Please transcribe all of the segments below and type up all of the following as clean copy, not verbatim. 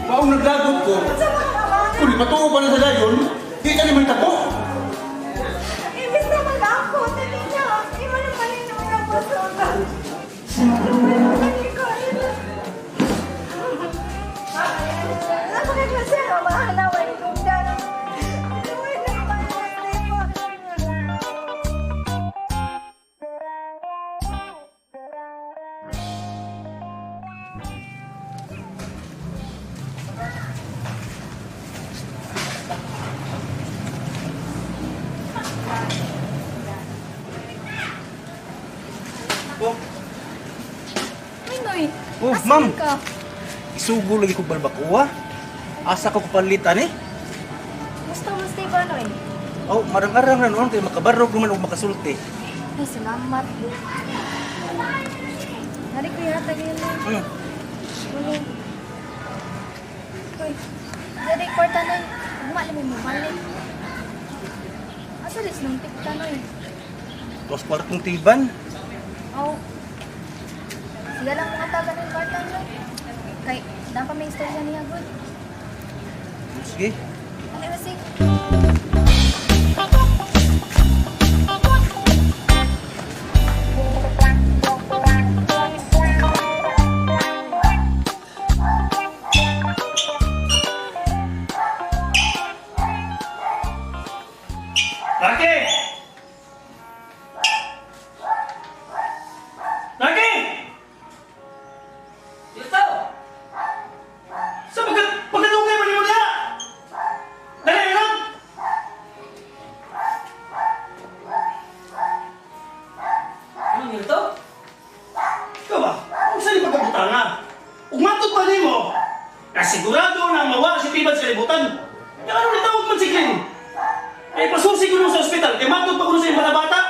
Maong naglagot ko. Kung ipatuo pa na sa dayon, di ka naman tako. Imbis na mag-ako, dali na. Iba naman yung mga puso. Oh, Ay, Noy. Oh, Asa ma'am. man ka? Isugo lagi ko balbakuha. Asa ko kupalitan eh. Musta, musta ba, Noy? Oh, marang-arang na noon kay makabarog naman og makasulti. Ay, salamat. Hari ko yata yun, Noy. Ulo. Uy, dari kwarta, Noy. Gumali mo mo, balik. Asa rin nung tikta, Noy? Dos kwartong tiban. Oh. Sige lang mga taga ng kwarta, Noy. Kay, dapat may istorya niya, good. Sige. Ano ba si? Laki! Laki! Dito! Sa pagkat pagkatungay man nimo niya! Dali lang! Ano nito? Ikaw ba? Kung saan yung pagkabutanga? Ug matod pa nimo, kasigurado na mawa si Tiban sa libutan. Nga ano nitawag man si Glenn? Eh, pasusi ko nung sa ospital, kay matod pa ko nung sa iyong bata.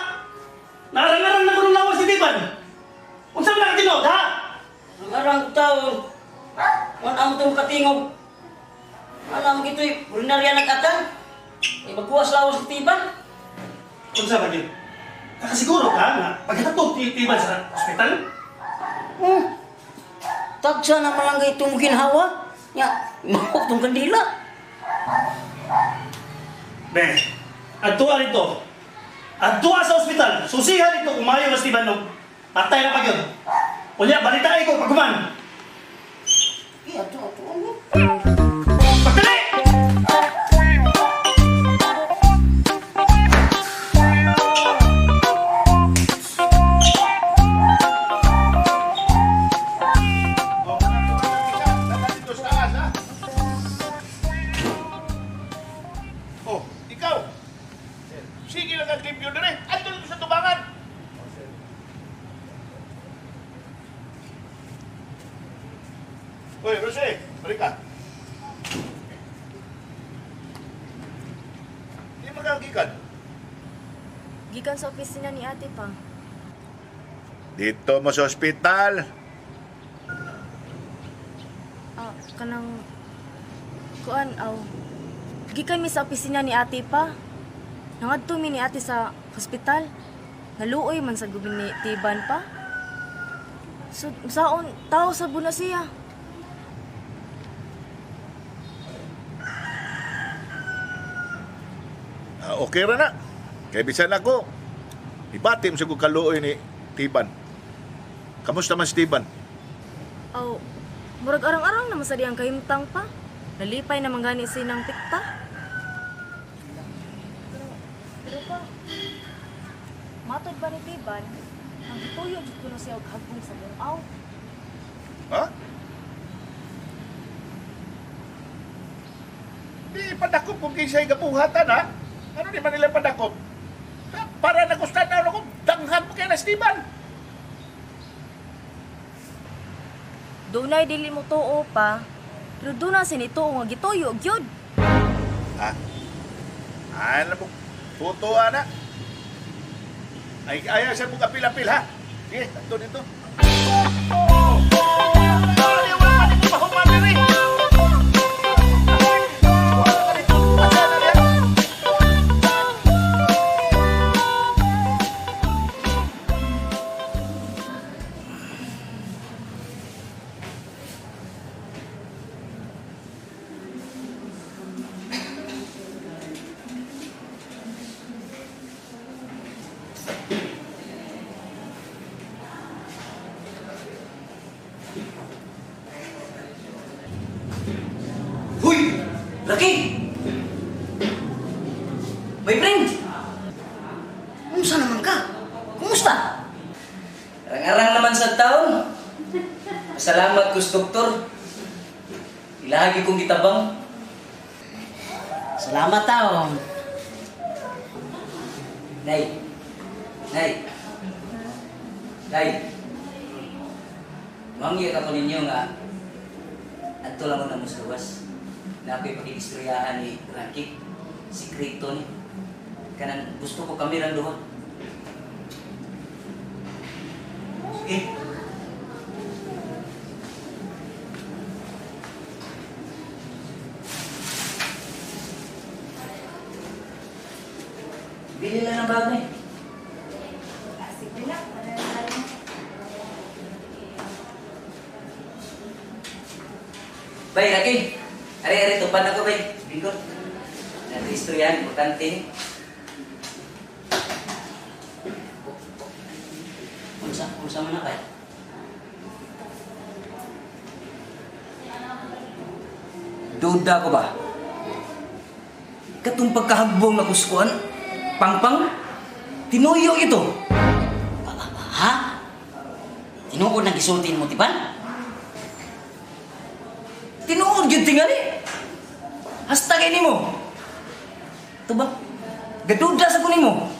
Naarang-arang na ko nung lawas si Tiban. Unsa man nakatinood, ha? Ang arang taon. Wala mo itong katingog. Wala mo ito'y urinarya nag-atan. Ay magkuha sa lawas ng tiban. Unsa ba yun? Nakasiguro ka nga pagkatog ni Tiban sa ospital? Hmm. Tagsa na malangga itong ginhawa. Nya, mahok itong kandila. Ben, adtua rito. Adtua sa ospital. Susihan dito kung maayo mas Tiban no. Patay na pa yun. Unya, balitain ko pagkuman. Eh, ato, ato, ano? Pagdali! Dito sa taas, ha? Oh, ikaw. Sige lang ang limpyo na rin. Ando dito sa tubangan. Hoy, Rose, balik ka. Di magkagikan. Gikan sa opisina ni ate pa. Dito mo sa ospital. Ah, kanang kuan aw. Gikan mi sa opisina ni ate pa. Nangadto mi ni ate sa hospital. Naluoy man sa gubi ni Tiban pa. So, saon tao sa buna siya. Ah, okay ra na. Kay bisan ako. Ibatim sa kong kaluoy ni Tiban. Kamusta man si Tiban? Aw, murag arang-arang naman sa diyang kahimtang pa. Nalipay naman gani sinang pikta. Pero pa, matod ba ni Tiban, ang gituyo jud kuno siya og hagbong sa bungaw. Ha? Di padakop kung kinsay gabuhatan ha? Ano di man nila padakop? Ha? Para nagustuhan na ako, danghag mo kay na Steven. Dunay dili mo tuo pa, pero doon na sinituo nga gituyo gyud. Ha? Ay, alam mo, totoo na. Ay, ayaw siya mong apil-apil ha? Sige, tatlo dito. Ay, wala pa din mahuman diri. Wala pa dito, pasa na niya. Huy! Laki! My friend! Unsa naman ka? Kumusta? Arang-arang naman sa taon. Pasalamat ko sa doktor. Ilahagi kong gitabang. Salamat taon. Nay. Nay. Nay. Mangya ka ko ninyo nga adto lang ko na musluwas na ako'y pakikistoryahan ni Raki. Sikreto ni. Kanang gusto ko kami rang duha. Sige. Bili lang ng bagay. Sige na, wala na tayo. Bay, Raki. Ari, ari, tupad na ko, bay. Bingkot. Nato istoryahan, importante ni. Unsa, unsa man na kay? Duda ko ba? Katong pagkahagbong na kuskuan, pangpang, tinuyo ito. Ha? Tinuod nang gisultin mo, Tiban? Tinuod yun tingali. Hasta kay nimo. Ito ba? Gaduda sa kunin mo.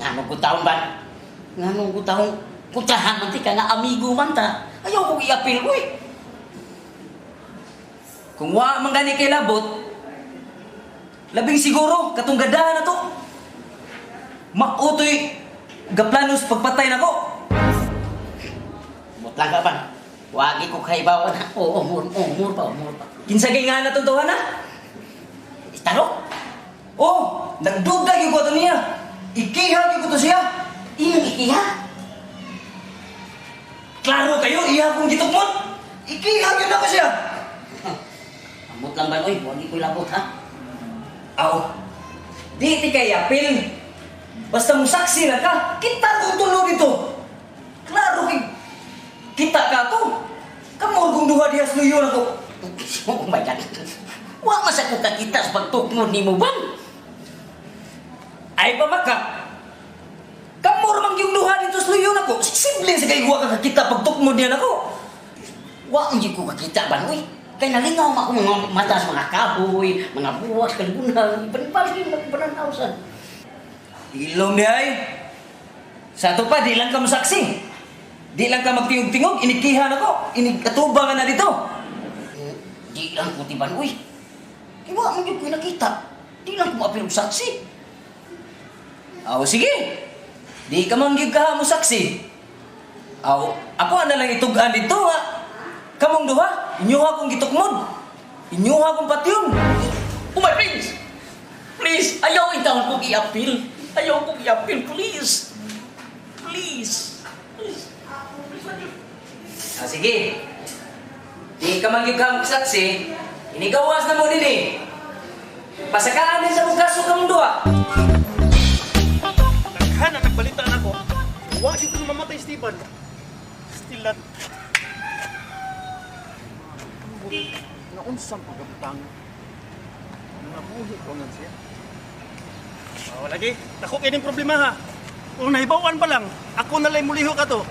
Ngano ko taon ba? Ngano ko taon? Kutahan man ti ka nga amigo man ta. Ayaw kong i-appeal, uy. Kung wa man gani kay labot, labing siguro katong gadahan na to. Mautoy gaplanos pagpatay nako. Butlang ka pan. Wagi ko kaibaw na. Oo, umur, umur pa, umur pa. Kinsa kay nga natong tawhan na? Itarok! Oh, nagduda gyud ko ato niya. Ikiha gyud ko to siya. Imong ikiha? Klaro kayo, iya akong gitukmon. Ikiha gyud ako siya. Ambot lang ba, uy? Wagi ko labot, ha? Aw. Di ti kay apil. Basta mo saksi na ka, kita kong tulo dito. Klaro kay kita ka to. Kamo kung duha diha sa luyo nako. Oh my God. Wa man sa ko kakita sa pagtukmod nimo ban. Ay pamaka. Kamo ra man yung duha dito sa luyo nako. Simple sa kay wa ka kakita pagtukmod niya nako. Wa man jud ko kakita ban, uy. Kay nalingaw man ako mga mata sa mga kahoy, mga buwas, kalbunan, iban-iban, iban sad. Ilong niya ay. Sa ato pa, di lang ka masaksi. Di lang ka magtingog-tingog, inikiha nako, inikatubangan na dito. Di lang ko tiban, uy. Kay wa man jud ko nakita. Di lang ko maapil og saksi. Aw, sige. Di ka man gyud ka mo saksi. Aw, ako ana lang itugan dito nga. Kamong duha, inyuha kong gitukmod. Inyuha kong patyon. Oh my please! Please, ayaw intawon kong i-appeal. Ayaw kong i-appeal, please. Please. Please. Ah, sige. Di ka man gyud ka mo saksi. Inigawas na mo din eh. Pasakaan din sa mong kaso kamong duha. Daghan ang nagbalita nako. Wa gyud ko mamatay Steven. Still not. Naunsang pagkabutang. Nangabuhi ko nga siya. Oh, lagi. Dako kay ning problema ha. Kung nahibawan pa lang, ako na lang muliho ka to.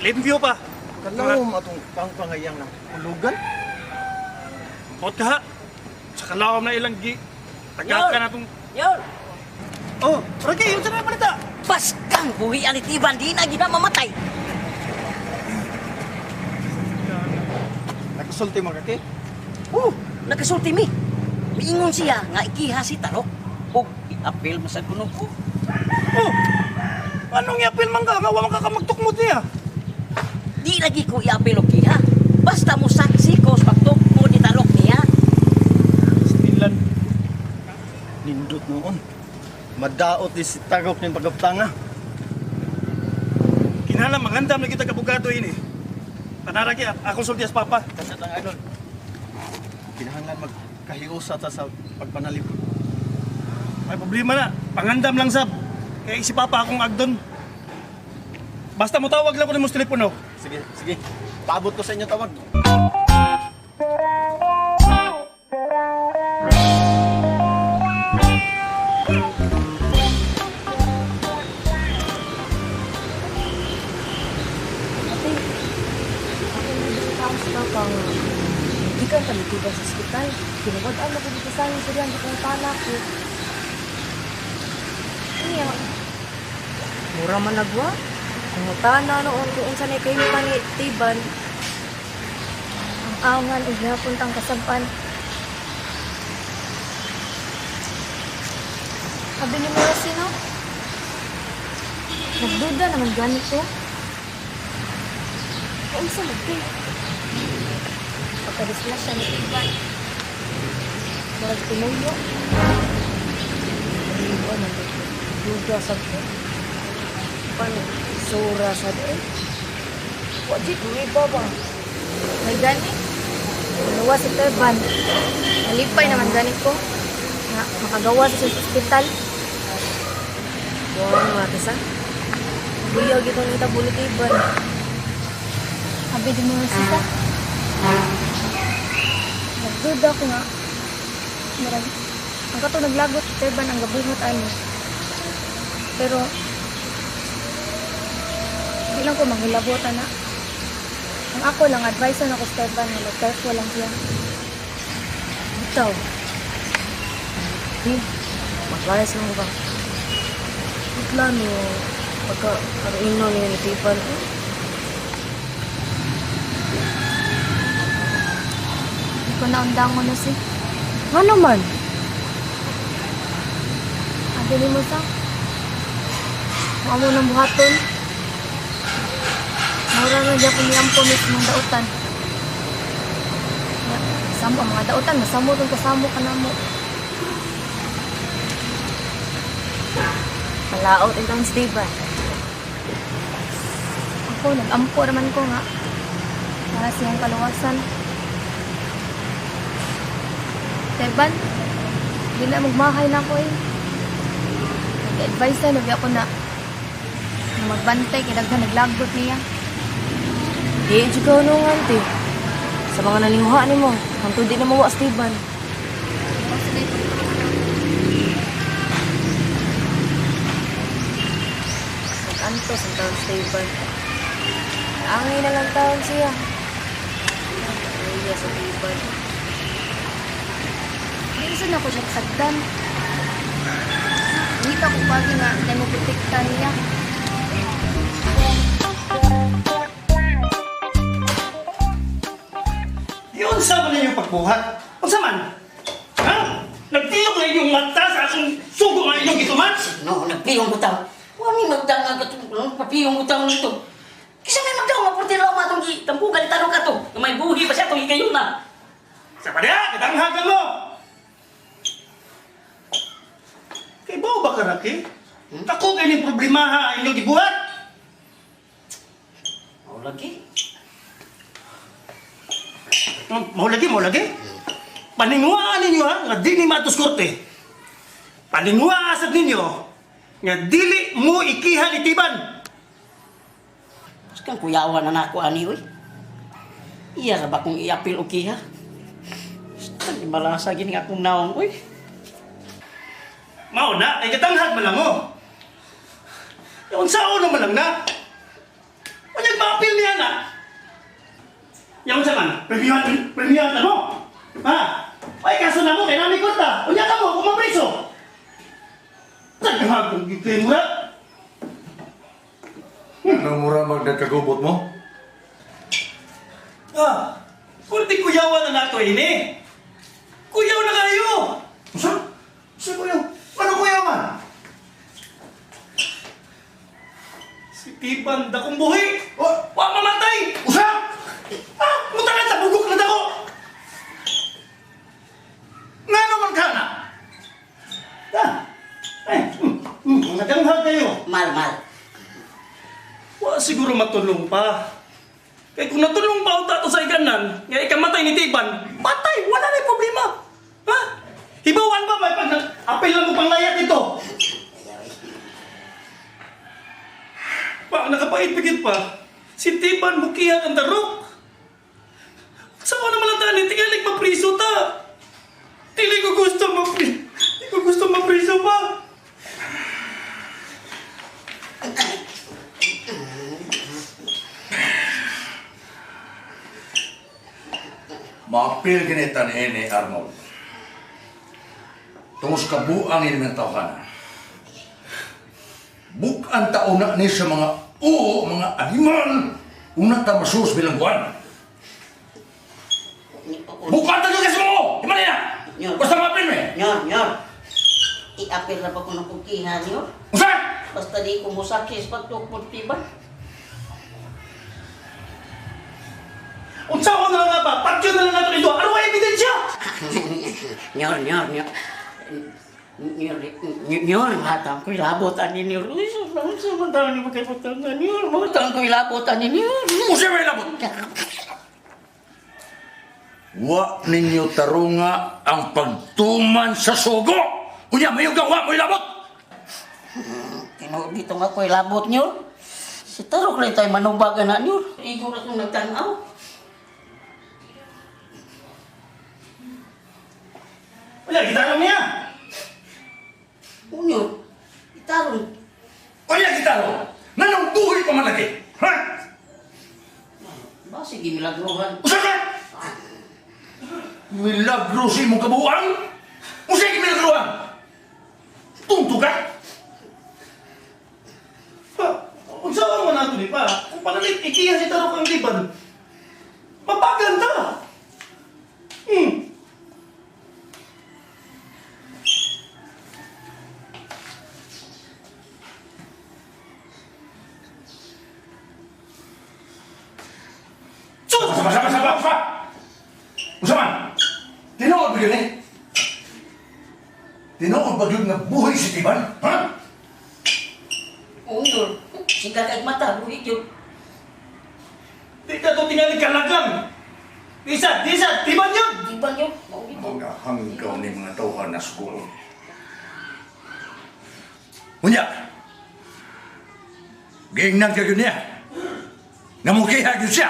Limpyo pa. Kalawom atong pangpangayang ng ulugan. Bot ka ha. Sa kalawom na ilang gi. Tagaka na tong. Yor! Oh, Ragi, yun sa na balita. Paskang buhi ani Tiban, di na gina mamatay. Nakasulti mo kaki? Oh, nakasulti mi. Miingon siya nga ikiha si Tarok. Og i-appeal man sa kuno ko. Oh. Anong iapil man ka? Nga wa man ka ka magtukmod niya. Di lagi ko i-appeal og kiha. Basta mo saksi ko sa pagtukmo ni Tarok niya. Stilan. Nindot noon. Madaot ni si Tagok ng pagkabutanga. Kinahanglan magandam na kita kabugado ini. Tanaragi, akong sulti as papa. Kasi lang idol. Kinahanglan magkahiusa ta sa pagpanalipod. May problema na. Pangandam lang sab. Kaya si papa akong agdon. Basta mo tawag lang ko nimo sa telepono. Sige, sige. Paabot ko sa inyo tawag. Ate, ako na din taong sa papa nga. Gikan kami tiba sa ospital. Kinawad-an ako dito sa akin sa diyan, di kong tala ko. Niya, mura man nagwa. Kung tana noon kung unsa ni kayo pa ni Tiban. Ang angan ug gihapon tang kasaban. Sabi ni mo sino? Nagduda naman gani ko. Unsa man te? Pagkadisgrasya ni Tiban. Murag tinuyo. Di ba man duda sa ko. Pan sura sa eh. Wa di ko ba? May gani. Naluwa si Teban. Nalipay naman gani ko. Nga, makagawa sa siya sa ospital. Wa nga ate sa. Buyag itong nitabo ni Tiban. Sabi di mo sita. Nagduda ko nga. Murag, ang kato naglagot si Teban ang gabuhat ani. Pero, di lang ko manghilabot ana. Ang ako lang, advice na ako sa Teban nga mag-careful lang siya. Bitaw. Di, maglayas lang ba? Plano, pagka karoon niya ni Tiban. Eh. Hindi ko naundangon na si. Nga naman? Sabi ni mo sa. Kung amo ng buhaton. Maura na diya kung niyampo mismo ang dautan. Ya, samo ang mga dautan, masamo tong kasamo ka na mo. Malaot itong si Tiban. Ako, nag-ampo naman ko nga. Para siyang kaluwasan. Teban, di na magmahay na ako eh. Nag-advise na, nabi ako na na magbantay kay daghan naglagot niya. Di, jud ka nung ante. Sa mga nalinguha ni mo, hantod di na mawa si Tiban. Nag-antos ang taon si Tiban. Angay na lang taon siya. Iya sa Tiban. Minsan ako siya kasagdan. Ngita ko pagi nga, na mo protekta niya. Giunsa man ninyong pagbuhat? Unsa man? Ha? Nagtiyok na inyong mata sa akong sugo nga inyong gituman? No, nagpiyong butaw. Wa mi magdang ang katong papiyong butaw nito. Kisa may magdang nga purti raw matong gi tampugan tanong ka to. Nga may buhi pa siya tong ikayon na. Sa padya, katanghagan mo! Kay bao ba ka, Raki? Ako kay ning problema ha, inyong gibuhat? Oh, lagi. Mao lagi, mao lagi. Paninguhaan ninyo ha, nga dili matos korte. Paninguhaan sad ninyo nga dili mo ikiha ni Tiban. Kang kuyawan na nako ani oy. Iya ra ba kung iapil o kiha? Basta malasa gini nga akong naong oy. Mao na, ay katanghag man lang mo. Yung sao naman lang na. Unyag maapil niya na. Yang sa man, premihan, premihan na mo. Ha? Ay, kaso na mo, kay nami kwarta. Unya ka mo, kung mapriso. Taghag kong gigay mo na. Anong mura magdagkagubot mo? Ah, kunti kuyawan na nato ini. Kuyaw na kayo. Usa? Usa kuya? Ano kuya man? Si Tiban, dakong buhi. Oh! Wa mamatay. Usa? Ah, mutangan sa bugok na dako. Nga naman ka na! Ah, ay, naganghag kayo. Mal mal. Wa siguro matulong pa. Kay kung natulong pa uta to sa iganan, nga ikamatay ni Tiban, patay, wala na problema. Ha? Hibawan ba may pag apil lang mo panglayat ito? Pa, nakapait pigit pa. Si Tiban mukiha ang tarok. Sa ko naman lang tani, tingalig mapriso ta. Dili ko gusto mapri... Di ko gusto mapriso pa. Maapil kinita ni ini, Arnold. Tungos kabuang ini mga tawhana. Bukan tauna ni sa mga oo, mga animal. Una ta masus bilang buwan. Bukan ta kasi mo! Di na? Nyor. Basta maapil mo eh. Nyor, nyor. I-apil na ba ko ng kukiha nyor? Usa! Basta di ko musakis pagtukod tiba. Unsa ko na lang nga ba? Patyo na lang nato ito. Ano ang ebidensya? Nyor, nyor, nyor. Nyor, nyor, nyor, matang ko'y labot ani nyor. Uy, sobrang sobrang dami ni magkaibutangan nyor. Matang ko'y labot ani nyor. Usa may labot! Wa ninyo tarunga ang pagtuman sa sugo! Unya, may gawa mo'y labot! Tinuod dito nga ko'y labot nyor. Si Tarok rin tayo manubagan na nyor. Igo na kong nagtanaw. Wala, kita lang niya. Unyo, itarong. Unya kita ro! Nganong buhi pa man lagi? Ha? Basi gimilagruhan. Usa ka! Milagro sa imong kabuang? Usa ka milagruhan? Tunto ka? Pa, unsa ka naman nato ni pa? Kung panalit, ikiya si Tarok ang Tiban. Mapaganda! Sus! Sama, sama, sama, sama! Usa man! Tinuod ba yun eh? Tinuod ba yun nga buhi si Tiban? Ha? Unyo, sikat ag mata, buhi yun. Di ka to tingali kalagang! Disa, disa, Tiban yun! Di ba yun? Mao gito. Mga hanggaw ni mga tauhan na school. Unya! Giingnan ka yun niya. Nga mukiha yun siya.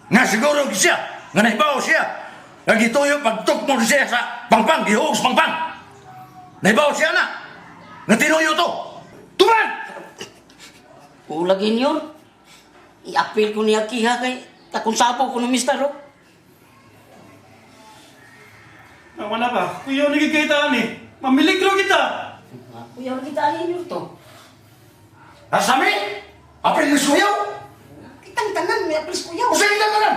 Nga siguro yun siya. Nga naibaw siya. Nga gituyo pagtukmol siya sa pangpang, gihuos pangpang. Naibaw siya na. Nga tinuyo to. Tuman! Ulagin yun. I-appeal ko niya kiha kay kakonsapo ko ng Mr. Rock. Ah, wala pa. Kuya, nagkikaitaan eh. Mamiligro kita! Kuya, kita alin yun to. Asami? April Suyaw? Kitang tanan, may appeal kuya. Usa kita tanan!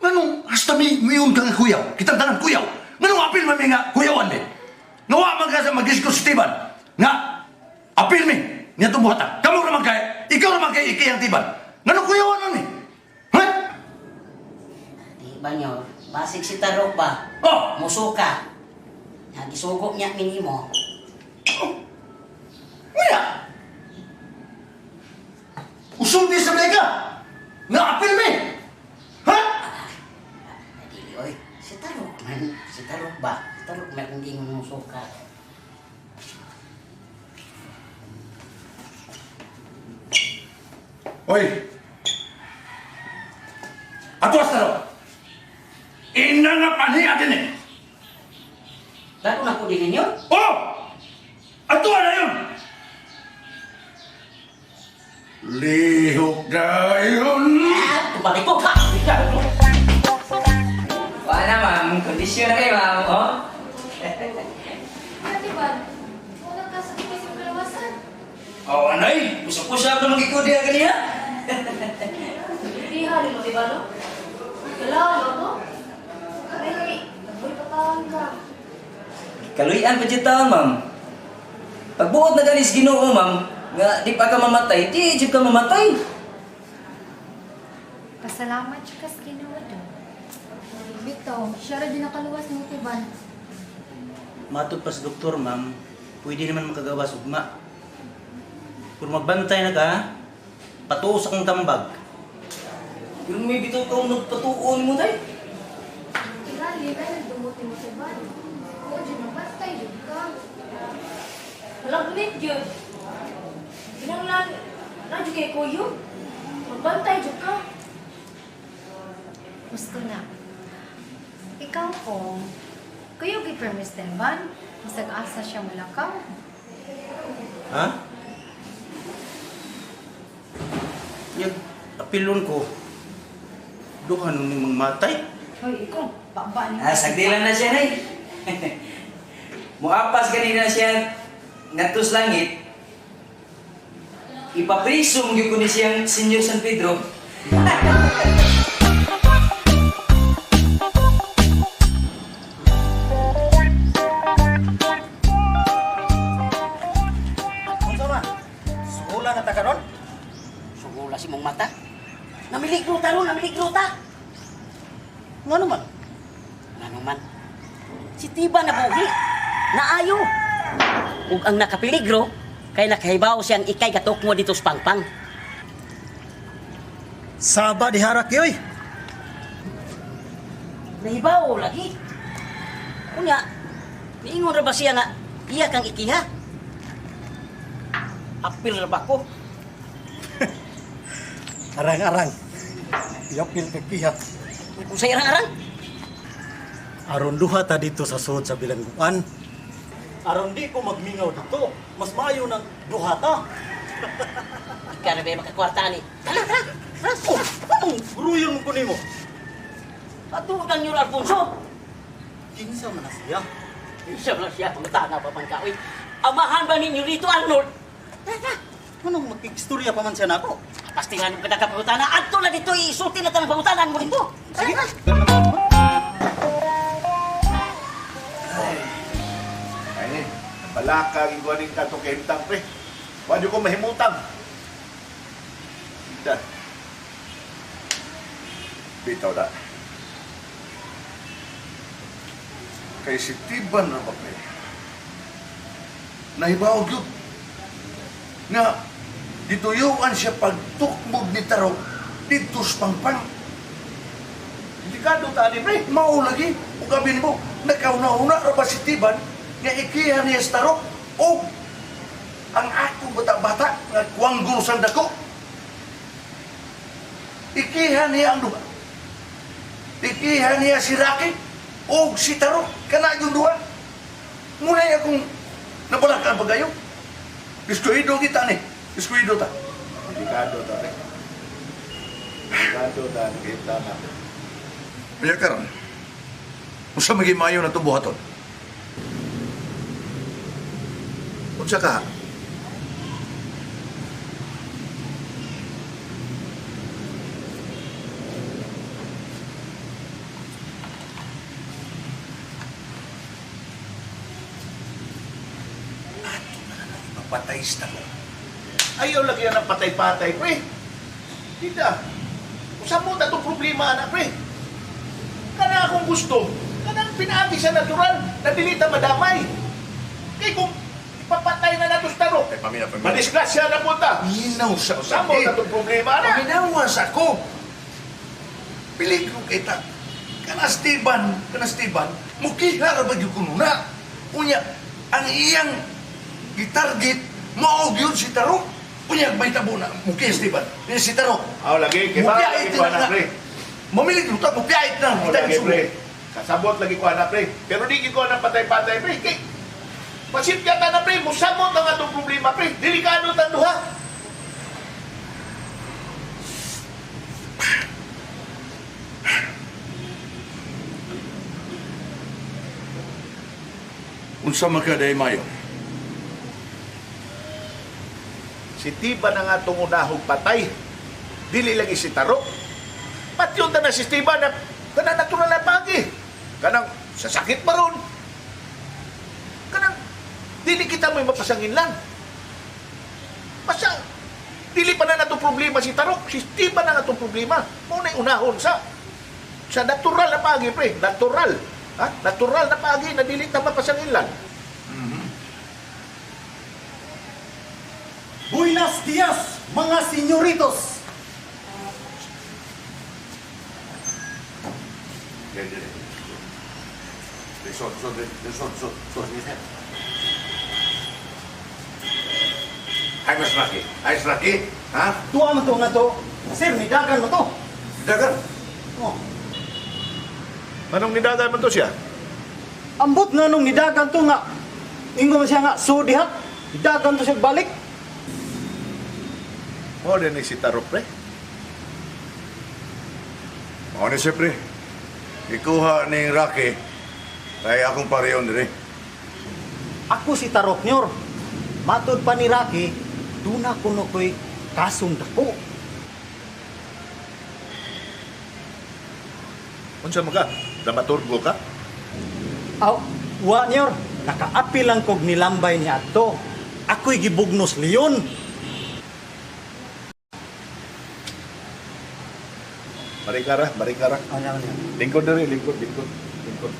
Nganong hasta mi miyon kang kuyaw? Kitang tanan kuyaw. Nganong apil man mi nga kuyawan mi? Nga wa man ka sa mag-discuss sa Tiban. Nga apil mi nga tumuhata. Kamo ra man kay ikaw ra man kay ikiyang Tiban. Nganong kuyawan man mi? Ha? Di ba nyo? Basig si Tarok ba? Oh! Musuka. Nagisugo niya minimo. Wala. Usulti sa mega. Nga apil mi. Ha? Dili, oy. Si Tarok man. Si Tarok ba? Si Tarok meron din musuka. Oy! Ato sa ro. Ina nga panhi atin eh. Lalo na ko din ninyo. Oh! Ato na yun! Lihok dayon! Ah, tumalik ko ka! Wala ma'am, kondisyon na kayo ma'am, oh. Ate Ban, wala ka sa kasi kalawasan. Oh, anay, pusa-pusa ako nung ikaw diya ganiya. Di hari mo, di ba no? Kailangan mo to? Ay, nabuhay pa taon ka. Kaluyan pa dyan taon, ma'am. Pagbuot na ganis Ginoo, ma'am, nga di pa ka mamatay, di jud ka mamatay. Pasalamat siya kas ginawa do. Bitaw, siya ra din nakaluwas ni Tiban. Matod pa sa doktor, ma'am, pwede naman makagawa sugma. Kung magbantay na ka, patuo sa kong tambag. Pero may bitaw ka nagpatuon mo, tay. Tingali, kaya nagdumuti mo Tiban. Oo, dyan magbantay, dyan ka. Palagnit gyud. Kinahanglan na jud kay kuyog. Magbantay jud ka. Gusto na. Ikaw po, kayo gi permis Teban, masag asa siya mulakaw. Ha? Yag, apilon ko. Duha nung nimang matay. Hoy, ikaw, baba ni. Ah, sagdilan na siya, nay. Muapas kanina siya ngadto sa langit. Ipapriso gyud ko ni siyang Senyor San Pedro. Unsa man? Sugula na ta karon? Sugula si mong mata. Namiligro ta ron, namiligro ta. Nga naman. Ngano man? Si Tiba nabuhi. Naayo. Ug ang nakapiligro kay nakahibaw siyang ikay gatok mo dito sa pangpang. Saba diharak yoy. Nahibaw lagi. Unya, niingon ra ba siya nga iya kang ikiha? Apil ra ba ko? Arang-arang. Yapil kag kiha. Kung sa arang-arang, Aron duha ta dito sa sud sa bilangguan. Aron di ko magmingaw dito. Mas maayo nang duha ta. ikaw na ba makakwarta ani? Tara, tara! Tara! Oh, anong gruyon mo ko nimo? Ato kang Nyor Alfonso. Kinsa man na siya? Siya na siya, pangutana pa man ka. Uy, amahan ba ninyo rito, Arnold? Tara, tara! Anong makikstorya pa man siya nako? Pastilan mo ka nakapangutana. Adto na dito, isulti na tanang pangutanan mo dito. Sige. Ay, balaka giguan ning katong kahimtang pre. Wa ko mahimutang. Ida. Bitaw da. Kay si Tiban na ba pre? Nahibaw gyud. Nga gituyuan siya pagtukmog ni Tarok didto sa pangpang. Delikado ta ni pre. Mao lagi, ug abin mo, nakauna-una ra ba si Tiban nga ikiha niya sa Tarok o ang akong bata-bata nga kuwanggol sang dako. Ikiha niya ang duha. Ikiha niya si Rocky o si Tarok, kana yung duha. Ngunay akong nabalakaan pagayo. Diskuido kita ni. Diskuido ta. Delikado ta pre. Delikado ta ni kahimtang na. Kaya karon, unsa maging maayo na itong buhaton? Unsa ka? Ato na lang ipapatay sa tao. Ayaw lagi yan ang patay-patay pre. Tita, usa mo ta tong problema ana pre. Kana akong gusto, kanang pinaagi sa natural na dili ta madamay. Kay kung ipapatay na nato sa tarok, Eh, pamina, pamina. madisgrasya na po ta. Minaw sa Usa mo ta tong problema ana. Paminawas ako. Pilig ko kita. Kanastiban, kanastiban, mukiha ra ba gyud kuno na. Unya, ang iyang gitarget, mao gyud si Tarok. Unya, may tabo na, mukiha Esteban. Unya si Tarok. Aw lagi kay ba Mupiait lagi ko na ana na. pre. Mamilig luta, mupiait na. Aw Kita lagi yung pre. sugo. Kasabot lagi ko ana pre. Pero di ko ana patay-patay pre. Kay Pasit ka ta na pre, musamot ang atong problema pre. Delikado ta duha. Unsa man ka day mayo? Si Tiba na nga itong unahong patay. Dili lagi si Tarok. Patyon ta na si Tiba na kanang natural na pagi. Kanang sasakit ba ron? Kanang dili kita may mapasangin lang. Basta dili pa na natong problema si Tarok. Si Tiba na nga itong problema. Muna unahon sa natural na pagi, pre. Natural. Ha? Natural na pagi na dili ta mapasangin lang. Buenos dias, mga senyoritos! Sod, sod, sod, sod, sod. Ay, mas Rocky. Ay, mas Rocky. Ha? Tuwa man to nga to. Sir, nidagan mo to. Dagan. Oh. Anong nidagan man to siya? Ambot nga nung nidagan to nga. Ingon man siya nga, so diha. Nidagan to siya balik. Mo din ni si Tarok, pre. Mao ni siya, pre. Ikuha ni Rocky. Kay akong pareon dire. Ako si Tarok Nyor. Matod pa ni Rocky, duna kuno ko'y kasong dako. Unsa man ka? Dramaturgo ka? Aw, wa Nyor. Nakaapil lang kog nilambay ni ato. Ako'y gibugnos leon. Marikara, marikara. Ano niya? Lingkod na rin, lingkod, lingkod, lingkod.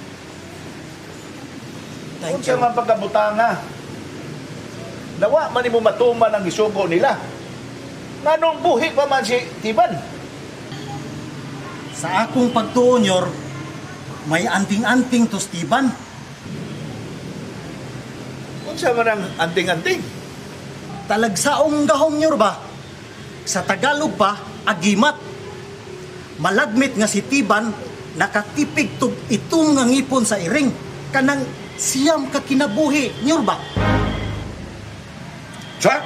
Thank Unsa you. man pagkabutanga? Nawa man nimo matuman ang gisugo nila. Nganong buhi pa man si Tiban? Sa akong pagtuo, Nyor, may anting-anting to Steven. Unsa man ang anting-anting? Talagsaong gahom, Nyor ba? Sa Tagalog pa, agimat. Malagmit nga si Tiban, nakatipig tug itom nga ngipon sa iring. Kanang siyam ka kinabuhi, Nyor ba? Sa?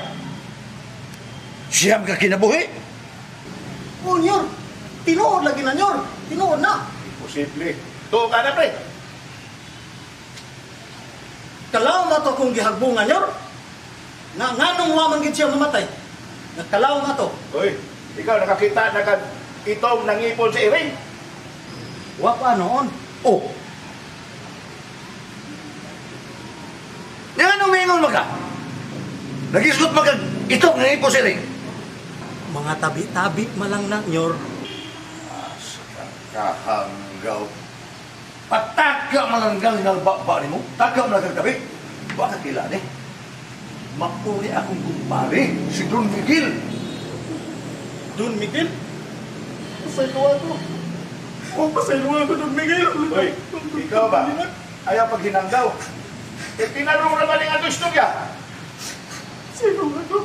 Siyam ka kinabuhi? O, Nyor, tinuod lagi na, Nyor. Tinuod na. Imposible. Tuo ka na, pre. Kalaw na to akong gihagbungan, Nyor. Nga nganong waman gid siya mamatay. Nga kalaw na to. Uy, ikaw nakakita na ka itom ng ipon sa iring. Wa pa noon. Oh. Nga nung mingon maka? Nagisgot maka ito nga ipo sila. Mga tabi-tabi malang na, Nyor. Kahanggaw. Pataka malanggang nalbaba ni mo. Taka malanggang tabi. Baka kila ni. Mauni akong kumpare, si Don Miguel. Don Miguel? Pasaylo ako. Oh, pasaylo ako, Don Miguel. Uy, ikaw ba? Ayaw pag hinanggaw. Eh, tinarong naman yung atong istorya. Pasaylo ako.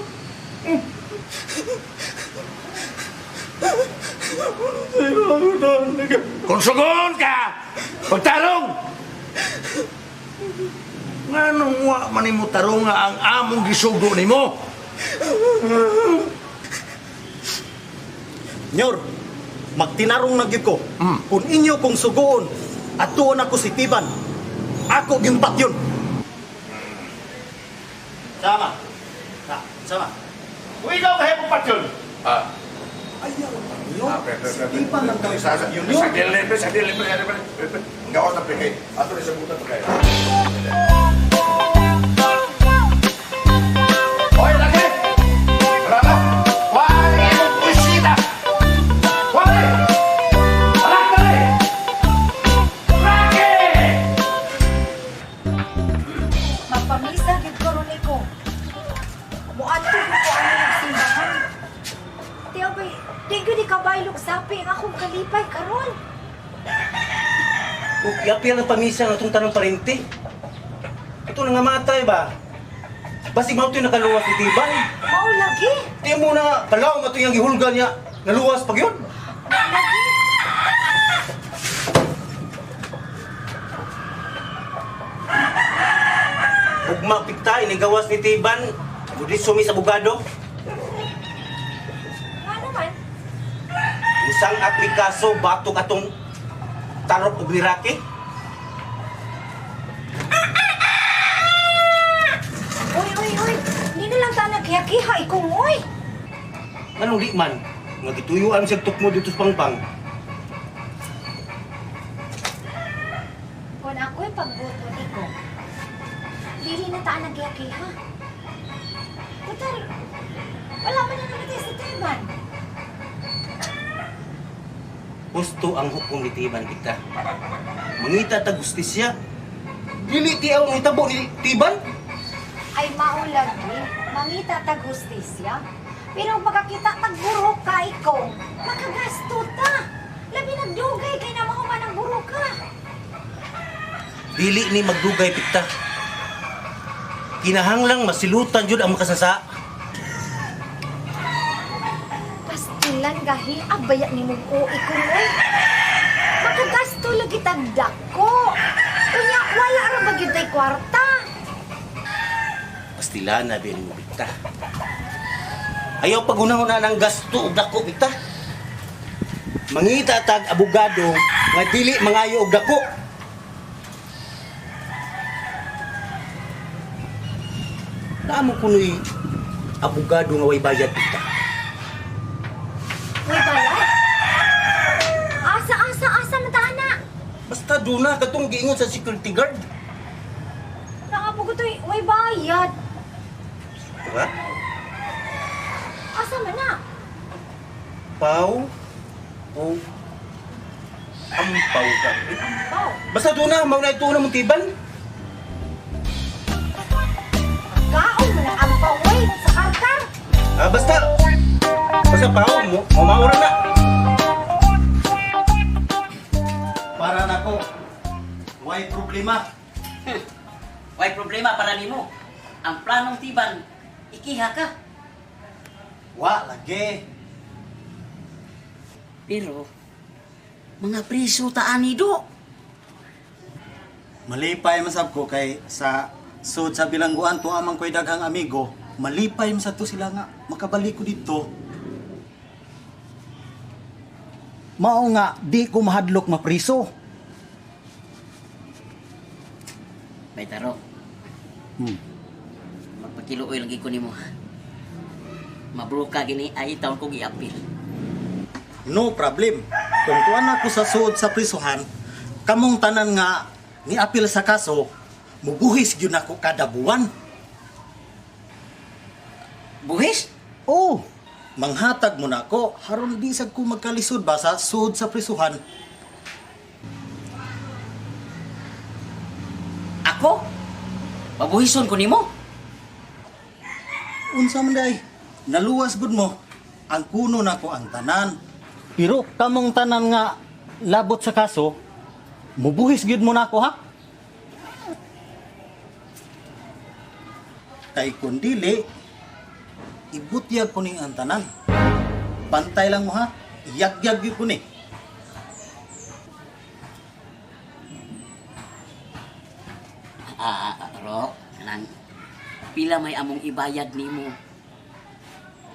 Pasaylo ako, Don Miguel. Konsugon ka! Pagtarong! Nganong wa man nimo tarong nga ang among gisugo nimo? Nyor, magtinarong na gyud ko. Kung inyo kong sugoon, atuon ako si Tiban. Ako gyud yun. Sama. Ha, sama. Uy, ikaw kaya mo patyon. Ah, Ayaw, Nyor. Ah, pre, pre, Si pre, pre. Tiban lang kami. Sa Yun, Nyor. sa dili, pre, sa dili, pre, pre, pre, pre. Ang gawas na pre, kay ato ni sa buta to kay. Oy, laki! Wala ka? Wala imong pusita! Wala! Wala ka rin! Laki! Magpamisa gid ko ron ko. Muadto gid ko ani og simbahan. Tiyo bay, di gyud ikabaylog sapi ang akong kalipay karon. Yapil ang pamisa nga itong tanong parente. Ito na nga matay ba? Basig mao ito'y nakaluwas ni Tiban. Mao lagi. Di mo na kalaw nga ito yung gihulga niya. Naluwas pag yun. Mao lagi. Ugma pikta, inigawas ni Tiban. Budi sumi sa bugado. Nga naman. Usang aplikaso batok atong tarok og nirake. Uy, uy, uy. Hindi na lang ta nagkiha-kiha ikong uy. Anong di man? Nga gituyuan siya tukmo dito sa pangpang. Kung ako'y pagbuto niko, dili na ta nagkiha-kiha. Total, wala man na namatay sa Teban. Gusto ang hukom ni Tiban kita. Mangita ta gustisya. Dili ti ang hitabo ni Tiban. Ay mao lagi, mangita tag hustisya. Pero ang pagkakita tag buruka ka ikaw, makagasto ta. Labi nagdugay kay na mahuman ang buruka. Dili ni magdugay pikta. Kinahanglang masilutan jud ang makasasa. Kinahanglan gahi abaya ni mong ikong oy. Makagasto lagi tagdako. Unya wala ra ba gyud tay kwarta. Pastila na bin mo bigta. Ayaw pagunahon na ng gasto og dako bigta. Mangita tag abogado nga dili mangayo og dako. Naamo kunoy abogado nga way bayad bigta. Uy, bayad? Asa, asa, asa man na? Basta duna katong giingon sa security guard. Nakapugo to'y way bayad. Diba? Asa man na? Pau o ampaw ka. Ampaw. Basta duna, mao na ito na mong tiban. Kaon man ang ampaw, uy, sa karkar. Ah, basta basta pao mo, maura na. Para nako, way problema. Way problema para nimo. Ang planong Tiban, ikiha ka. Wa lagi. Pero, mga priso ta ani do. Malipay man sab ko kay sa sud sa bilangguan tuwa man ko'y daghang amigo. Malipay man sa to sila nga makabalik ko didto. Mao nga di ko mahadlok mapriso. Bay taro. Magpakiluoy lagi ko nimo. Mabruka gini ay taon ko giapil. No problem. Kung tuwan ako sa suod sa prisuhan, kamong tanan nga niapil sa kaso, mubuhis gyud nako kada buwan. Buhis? Oh, manghatag mo na ako, haron di sad ko magkalisod ba sa suod sa prisuhan. Ako? Pabuhison ko nimo? Unsa man day, naluwas gud mo. Ang kuno nako ang tanan. Pero kamong tanan nga labot sa kaso, mubuhis gyud mo nako ha. Kay kun dili, ibutyag ko ning ang tanan. Bantay lang mo ha, iyagyag gyud ko ni. Ro, kanang pila may among ibayad nimo?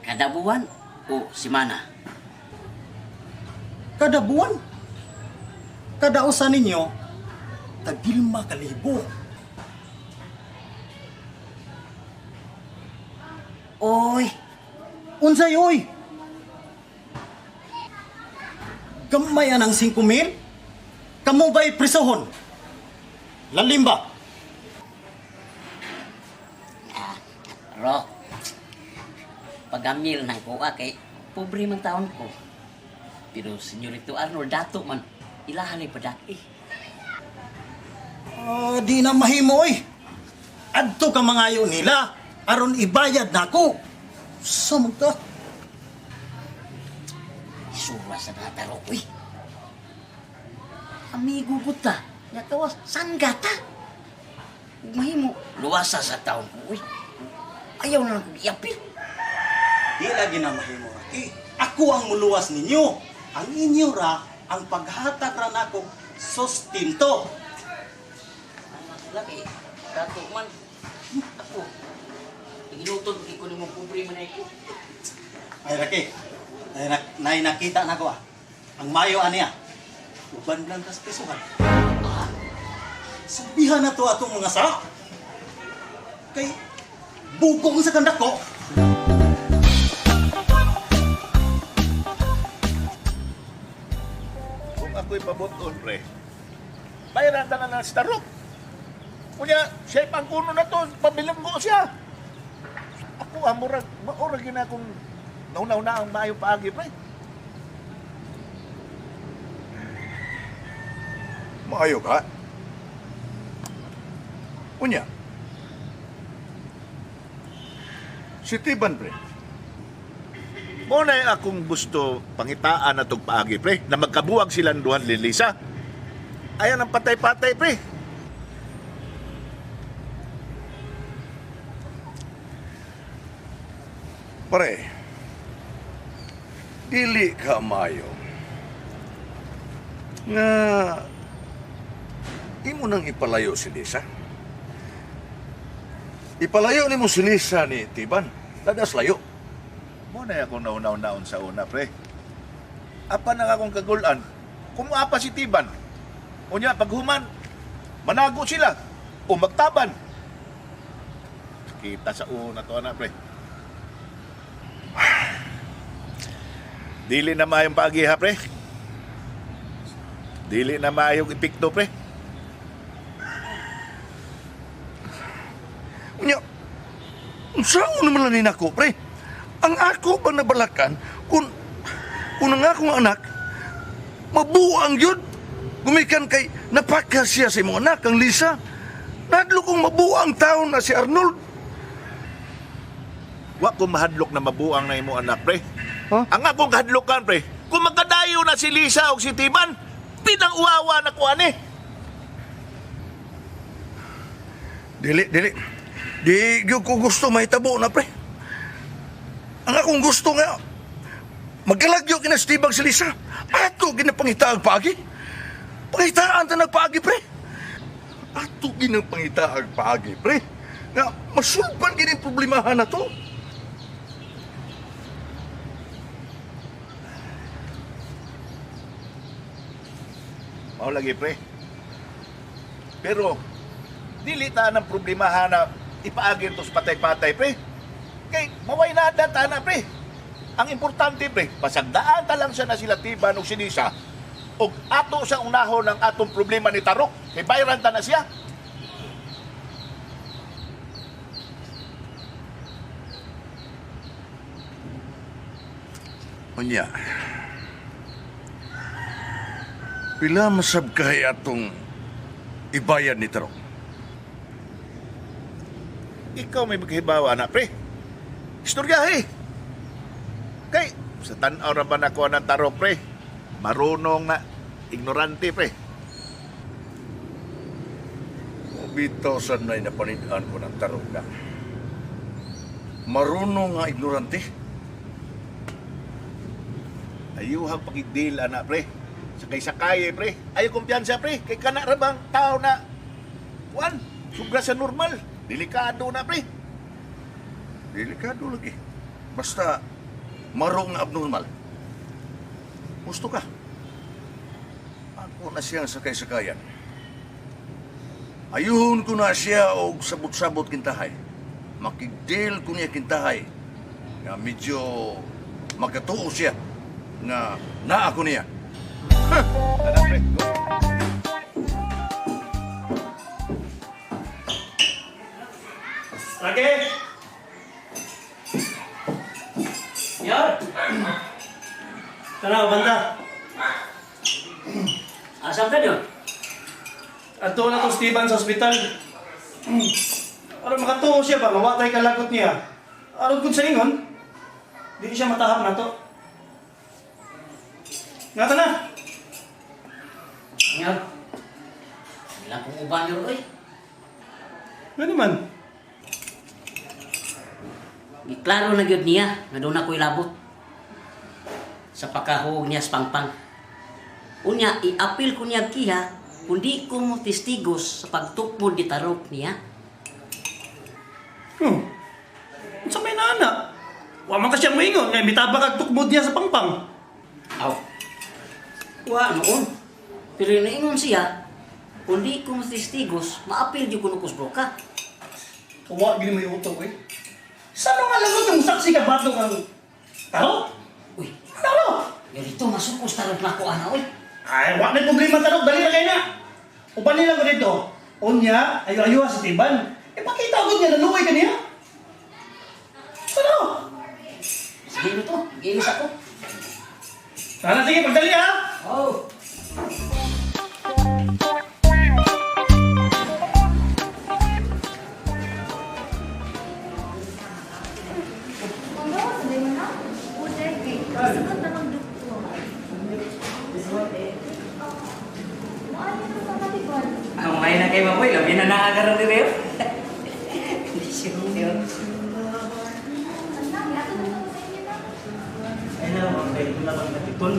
Kada buwan o semana? Kada buwan. Kada usa ninyo, tagilma kalibo. Oy! Unsay oy? Gamay anang 5 mil? Kamo ba'y prisohon? Lalim ba? Ro, pagamil ng kuha kay pobre man taon ko. Pero Senyorito Arnold, dato man, ilahan ay padaki. Di na mahimo oy. Adto ka mangayo nila aron ibayad nako. Sa ka? Isura sa nataro, uy. Amigo ko ta, natawas, sangga ta. Ug mahimo, luwasa sa taon ko, uy. Ayaw na lang kong iapil. Di lagi na mahimo raki. Ako ang muluwas ninyo. Ang inyo ra ang paghatag ra nako sustento. Laki, dato man. Ako, Ginuton ko nimo pobre man ay ko. Ay raki. Ay nay nakita nako ah. Ang mayo ani ah. Uban lang tas pisuhan. Ah. Sabihan na to atong mga sa. Kay bugong sa kandak ko. Kung ako'y pabuton, pre, bayaran ta na lang si Tarok. Kunya, siya pangkuno na to, pabilanggo siya. Ako, ah, murag, maurag yun akong nauna-una ang maayong paagi, pre. Maayo ka? Unya. Si Tiban, pre. Mo na akong gusto pangitaan na tong paagi, pre, na magkabuwag silang duhan lilisa. Ayan ang patay-patay, pre. Pare. Dili ka maayo. Nga imo nang ipalayo si Lisa. Ipalayo nimo si Lisa ni Tiban. Ladas layo. Mo na akong nauna-unaon sa una, pre. Apa na akong kagulan, kumuapa si Tiban. Unya, paghuman, manago sila o magtaban. Kita sa una to, anak, pre. Dili na maayong paagi, ha, pre. Dili na maayong epekto, pre. Unya, unsaon naman lang ni nako, pre? Ang ako bang nabalakan kung ang akong anak mabuang yun. Gumikan kay napaka siya sa imong anak, ang Lisa. Nadlo kong mabuang taon na si Arnold. Wa ko mahadlok na mabuang na imo anak, pre. Huh? Ang akong kahadlokan, pre, kung magkadayo na si Lisa o si Tiban, pinang-uwawa na ko ani. Dili, dili. Di gyud ko gusto mahitabo na, pre. Ang akong gusto nga, magkalagyo kina si Tibang si Lisa. Ato ginapangitaag paagi. Pangitaan ta nagpaagi, pre. Ato ginapangitaag paagi, pre. Nga, masulpan gini problemahan na to. Mao lagi, pre. Pero, dili ta ng problemahan na ipaagin to sa patay-patay, pre. Kay, maway na ta na, pre. Ang importante, pre, pasagdaan ta lang siya na sila Tiban o si Lisa og ato sa unahon ang atong problema ni Tarok. Kay bayran ta na siya. Unya, pila masab kay atong ibayad ni Tarok? Ikaw may maghibawa na, pre. Istoryahe. Kay, sa tanaw ra ba nako ng tarok, pre? Marunong na, ignorante, pre. Bitaw sa nay napanidaan ko ng tarok na. Marunong nga ignorante. Ayuhang pakigdeal, anak, pre. Sakay-sakay, pre. Ayaw kumpiyansa, pre. Kay kana ra bang tao na, kuan, sobra sa normal. Delikado na, pre. Delikado lagi. Basta marong nga abnormal. Gusto ka. Ako na siyang sakay-sakayan. Ayuhon ko na siya og sabot-sabot kintahay. Makigdeal ko niya kintahay. Nga medyo magkatuo siya nga naa ko niya. Anak, pre. Go. Rake! Yor! Tanaw, banda. Asam ka nyo? Adto na to Steven sa ospital. Aron makatuo siya ba, mawatay ka lagot niya. Aron kung sa ingon, di siya matahap na to. Nga ta na. Yor! Ilang kong uban, Yor, oy. Nga naman. Giklaro na gyud niya nga doon ako'y labot sa pagkahuog niya sa pangpang. Unya, i-appeal ko niya kiha kung di ko mo testigos sa pagtukmod di tarok niya. Unsa may naana? Wa man ka siya moingon kay mitaba kag tukmod niya sa pangpang. Aw. Wa noon. Pero naingon siya, kung di ko mo testigos, ma-appeal jud kuno ko sa broka. Wa gini may utok eh. Sa ano nga lagot yung saksi ka bato kang taro? Uy, Taro! yo dito masukos tarok na ko ana oy. Ay, wa na problema tarok, dali na kayo na. Uban nila ko dito. Unya, ayo-ayo sa tiban. Ipakita ko niya, naluoy ka niya. Taro! Sige na to, gilis ako. Sana sige, pagdali ha! Oh. Ano, sabay mo na? Uday, kay Sagot na magdukto. Maayo na sa katiban. Ang may na kay Mamoy, labi na naagaran ni Reo. Hindi siya yun. Anak, yato na sa inyo na. Ay na, mga na bang natiton?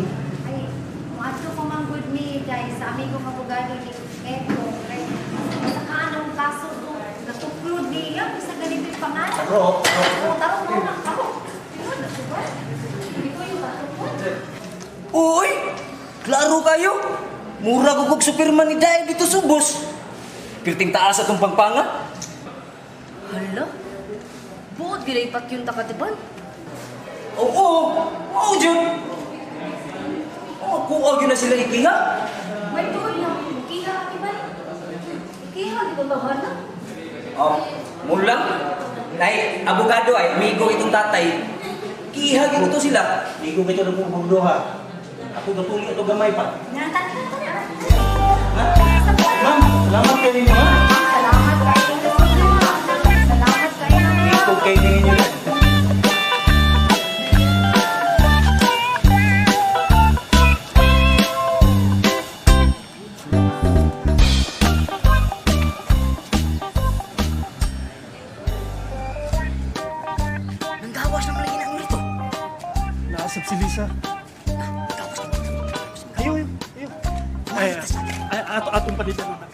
Ay, muadto ko man gud ni dahil sa amigo nga abogado ni Eto. Kay sa kaanong kaso ko, natuklod niya sa ganito yung pangalan. Taro, taro. Oo, taro mo na. Taro. Yun, diba? Hindi ko yung katuklod. Uy! Klaro kayo! Mura ko kog Superman ni Dae dito subos. Pirting taas atong pangpanga. Hala? Buot gila ipatyon ta katiban. Oo, mao jud. Oh, kuha gyud na sila ikiha. May tuod na, ikiha katiban. Ikiha, di ba bahala? Oh, mulang. Nay, abogado ay amigo itong tatay. Kiha gyud to sila. Ligo kayo ng mong duha. Ako gatuli ato gamay pa. Ma'am, salamat kayo ninyo ha. Salamat kayo. Salamat kayo. Ikaw kayo ninyo. Nanggawas naman lagi na ang rito. Naasap si Lisa. Gawas naman. Ayo, ayo, ayo. Ay, ay, ato, atong palitan na.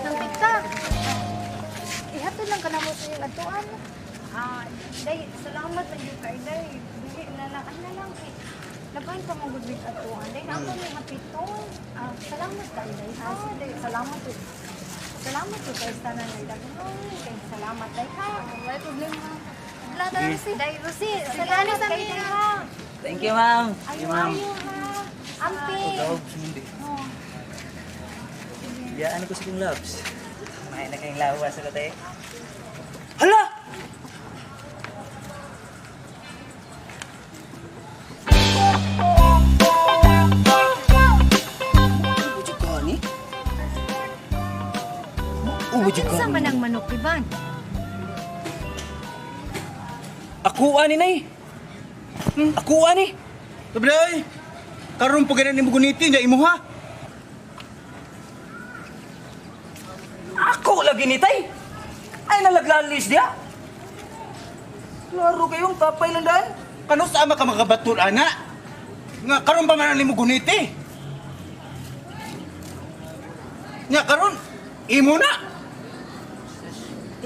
Nang tita. Ihatod lang ka na mo sa iyong adtuan. Ah, day, salamat na gyud kay day. Dili na lang, ano lang kay Laban pa mong good week atuan. Day, na ako may hapiton. Ah, salamat kay day. Ha, day, salamat jud. Salamat jud kay tanan day. Daghan kay salamat day ha. Wala problema. Wala na lang si. Day Rosie, salamat kay day ha. Thank you, ma'am. Ayo ayo ha. Ampi. Oh. Biyaan ko sa kong loves. Kumain na kayong lawa sa latay. Hala! Ubod ka ni? Ubod ka Kinsa man ang manok Ivan? Ako ani nay. Ako ani. Tablay! Karon po ganun ni Muguniti, niya imuha. Ako lagi ni tay. Ay nalaglalis dia. Klaro kayong kapay lang daan. Kano sa ama ka makabatul, ana? Nga, karon pa man ni Muguniti. Nga, karon, imo na.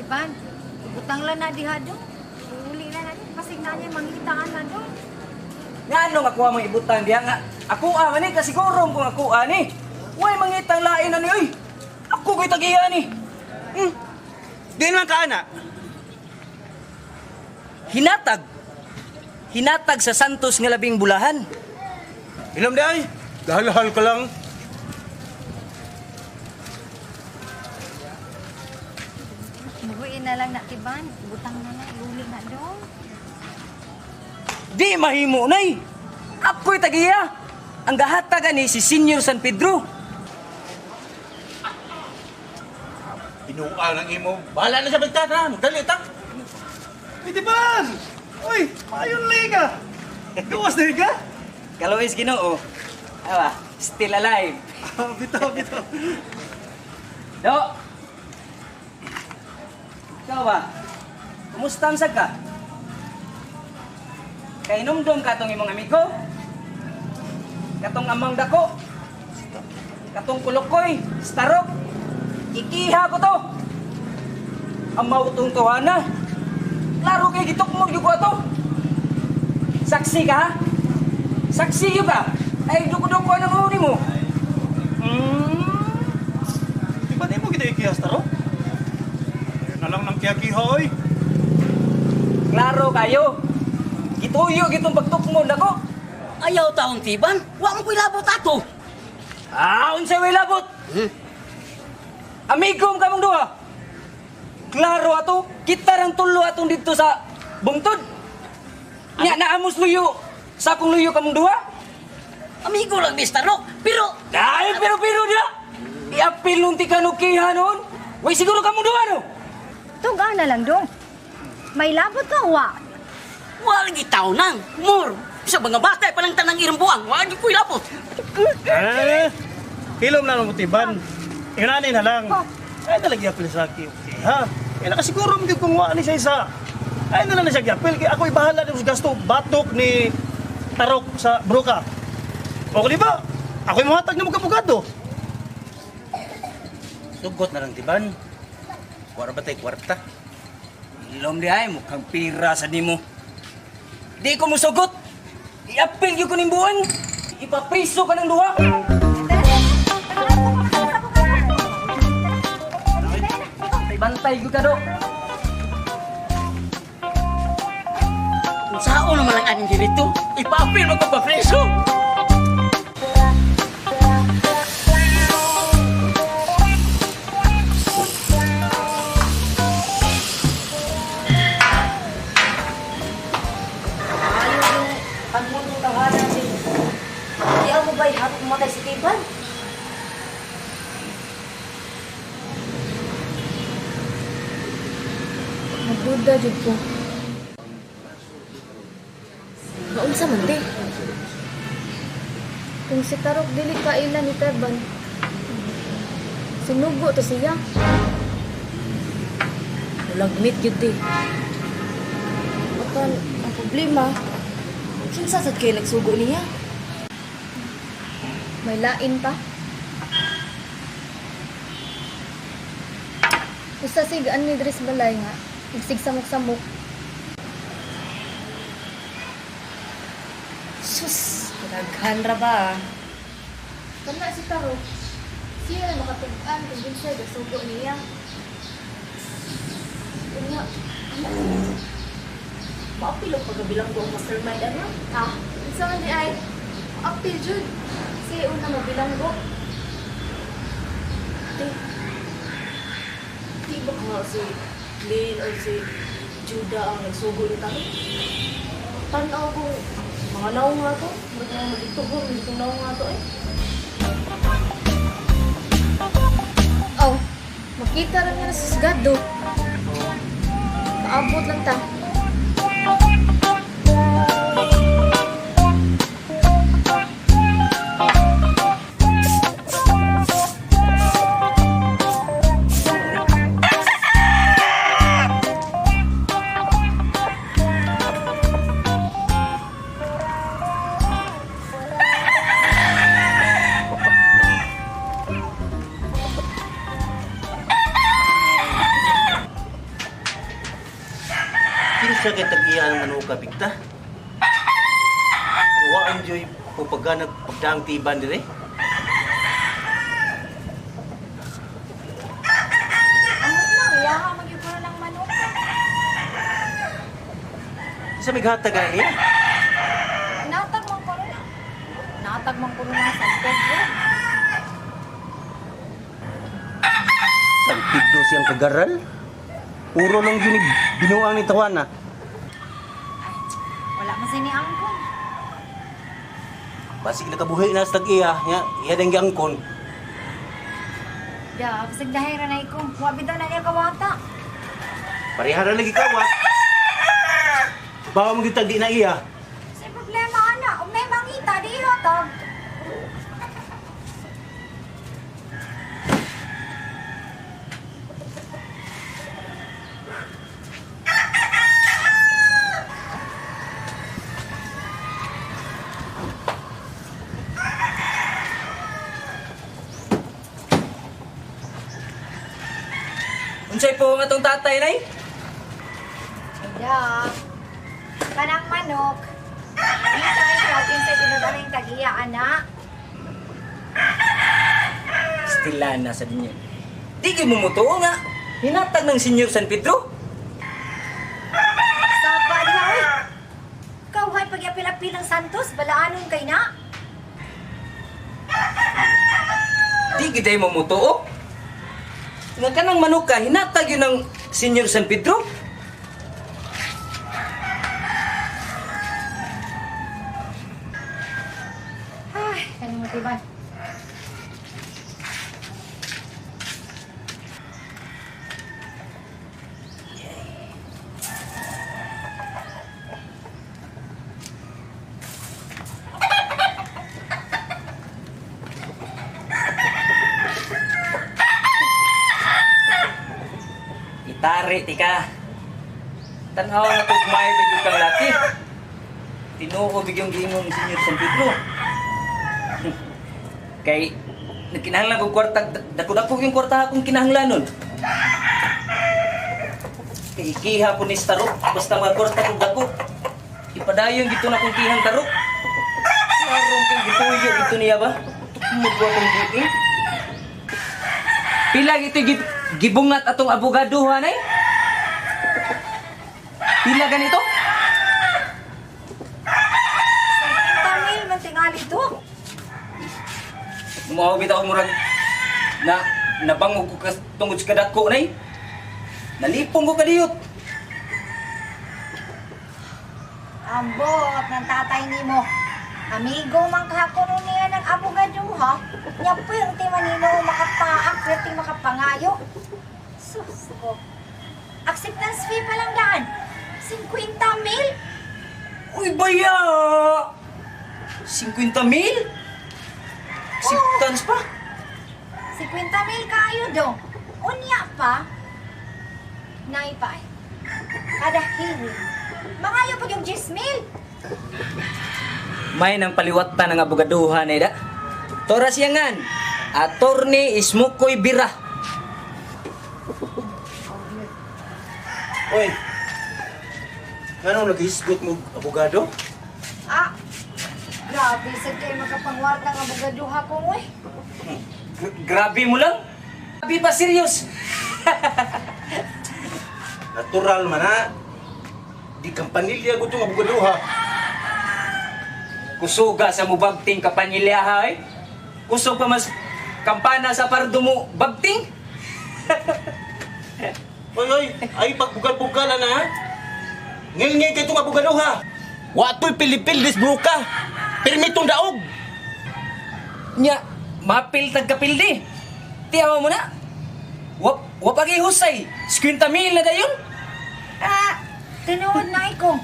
Ivan, butang lang na diha do. Uli na na pasig na niya mangitaan na do. Nga ano nga kuha mong ibutang diha nga. Ako man ni kasiguro kung ako ani. Way mangitang lain ani oy. Ako ko'y tagiya ni. Hmm. Di naman ka, ana. Hinatag. Hinatag sa Santos nga labing bulahan. Ilam di ay. Gahalahal ka lang. Buhuin na lang na Tiban, butang na lang, uli na do. Di mahimo nay. Ako'y tagiya. Ang gahatag ani si Senior San Pedro. Binuang ang imo. Bahala na sa bagta na. Magdali ta. Ay, di ba? Uy, mayon liga. Gawas na ka? Kalois Ginoo. Awa, still alive. Ah, bitaw, bitaw. Do. Ikaw ba? Kumusta ang sad ka? Kainomdom ka tong imong amigo? Katong amang dako? Katong kulukoy, starok? Ikiha ko to! Amaw tong tuwana. Klaro kay gitukmog yung ko ato. Saksi ka ha? Saksi yun ka? Ay, duko-duko ang uni mo. Hmm? Di ba di mo kita ikihas, taro? Ayun na lang ng kiyakiha, oy. Klaro kayo. Gituyo gitong pagtukmod nako. Ayaw taong tiban. Wa mo ko'y labot ato. Ah, unsay way labot? Amigom kamong duha. Klaro ato, kita rang tulo atong didto sa bungtod. Nya naamos luyo sa akong luyo kamong duha. Amigo lang, Mr. Rock. Pero, Dahil pero-pero dia. Iapil nung tika no kiha noon. Way siguro kamong duha no. Tuga na lang dong. May labot ka wa. wa lagi tao nang. More. Sa mga bata pa lang tanang irang buang. Wa lagi ko'y labot. Eh, Hilom na lang motiban. Inanay na lang. Ay talaga apil sa akin. Okay, ha? Eh nakasiguro mo gyud kung wa ni siya isa. Ay na lang na siya giapil kay ako'y bahala sa gasto batok ni Tarok sa Bruka. Okay ba? Ako'y muhatag nimo kabugado. Sugot na lang tiban. Wala ba tay kwarta? Ilom di ay, mukhang pira sa nimo. Di ko musugot. Iapil gyud ko ning buwan. Ipapriso ka ng duha. Bantay gyud ka do. Kung saan naman ang aning dito, ipa-apil mo ko pa preso. Ayaw yung pagmundong tahanan si... Di ako ba'y hapit matay si Tiban? Nagduda jud ko. Naunsa man di. Kung si Tarok dili kaila ni Teban, sinugo to siya. Walang meet yun di. Apan, ang problema, kinsa sad kayo nagsugo niya? May lain pa. Usa sigaan ni Dres Balay nga, nagsig samok-samok. Sus, daghan ra ba? Kana si Tarok, siya na makatug-an kung kinsay gasugo niya. Unya, ano? Maapil ang pagabilang ko ang mastermind, ano? Ah, unsa man di ay? Apil jud. Siya una mabilanggo. Di, di ba nga si Glenn or si Judah ang nagsugo ni Taro? Tanaw ko, mga naong nga to. Mga magituhor, mga naong nga to eh. Oh, makita ra niya na susgado. Paabot lang ta. Kinsa kay tag-iya ang manuka bigta? Wa ang joy pupaganag pagdaang tiban dire. Amot lang, iyaha magyud ko ng manok. Isa may gatag ani niya. Natag man ko rin. Natag man ko rin ng San Pedro. San Pedro siyang kagaral. Puro lang yun binuang ni Tawana. Wala man sini angkon. Basig nakabuhi na sa tag-iya, ya, iya dang giangkon. Ya, bisag dahi ra na ko. Wa bitaw na niya kawata. Parehara lagi kawat. Bawa mo gitag di na iya. Sa problema ana, ug nay mangita di hatag. Unsay po nga tong tatay nay? Ya. Kanang manok. Dito ay natin sa tinud ang tagiya ana. Stila na sa dinyo. Di gyud mo mutuo nga. Hinatag ng Senyor San Pedro. Saba diha oy. Kawhay pag-apil-apil ang Santos, balaanon kay na. Di gyud ay mo mutuo. Nga kanang manuka hinatag yun ng Senyor San Pedro. Ay, kanang motiban. Tari, tika. Tanaw na tugmay bigyo kang laki. Tinuo bigyong giingon ni Senyor San Pedro. Kay nagkinahanglan kog kwarta, dako-dako yung kwarta akong kinahanglanon. Kay ikiha ko ni Starok, basta mga kwarta kog dako. Ipadayon gito na kong kihang tarok. Karong kay gituyo gito niya ba? Tukmod ko akong buing. Pila gito gibungat atong abogado hanay? Pila ganito? 50 mil man tingali to. Mao bitaw murag na nabangog ko kas, tungod sa kadako nay. Nalipong ko kadiyot. Ambot ng tatay nimo. Amigo man kakuno niya ng abogado ha. Nya pwerte man nimo makapaak, pwerte makapangayo. Sus ko. Acceptance fee pa lang daan. 50 mil? Uy baya! 50 mil? Acceptance pa? 50 mil kayo dong. Unya pa. Nay pa ay. Kada hearing. Mangayo pa yung 10 mil. May nang paliwatan ng abogaduhan eh da. Tora siyangan. Attorney Ismukoy Bira. Oy. Ngano naghisgot mo abogado? Ah, grabe sa kay makapangwarta ng abogado ha kong uy. Grabe mo lang. Grabe pa serious. Natural man ha. Di kampanilya ko itong abogado ha. Kusuga sa mubagting kapanilya ha eh. Kusog pa mas kampana sa pardo mo bagting. Oy, oy, ay pagbugal-bugal na ha. Ngil-ngil kay itong abogado ha. Wato'y pilipil bruka. Pirmitong daog. Nya, mapil tagkapildi. Tiyaw mo na. Wap, wapagi husay. 50 mil na dayon. Ah, tinuod na ko.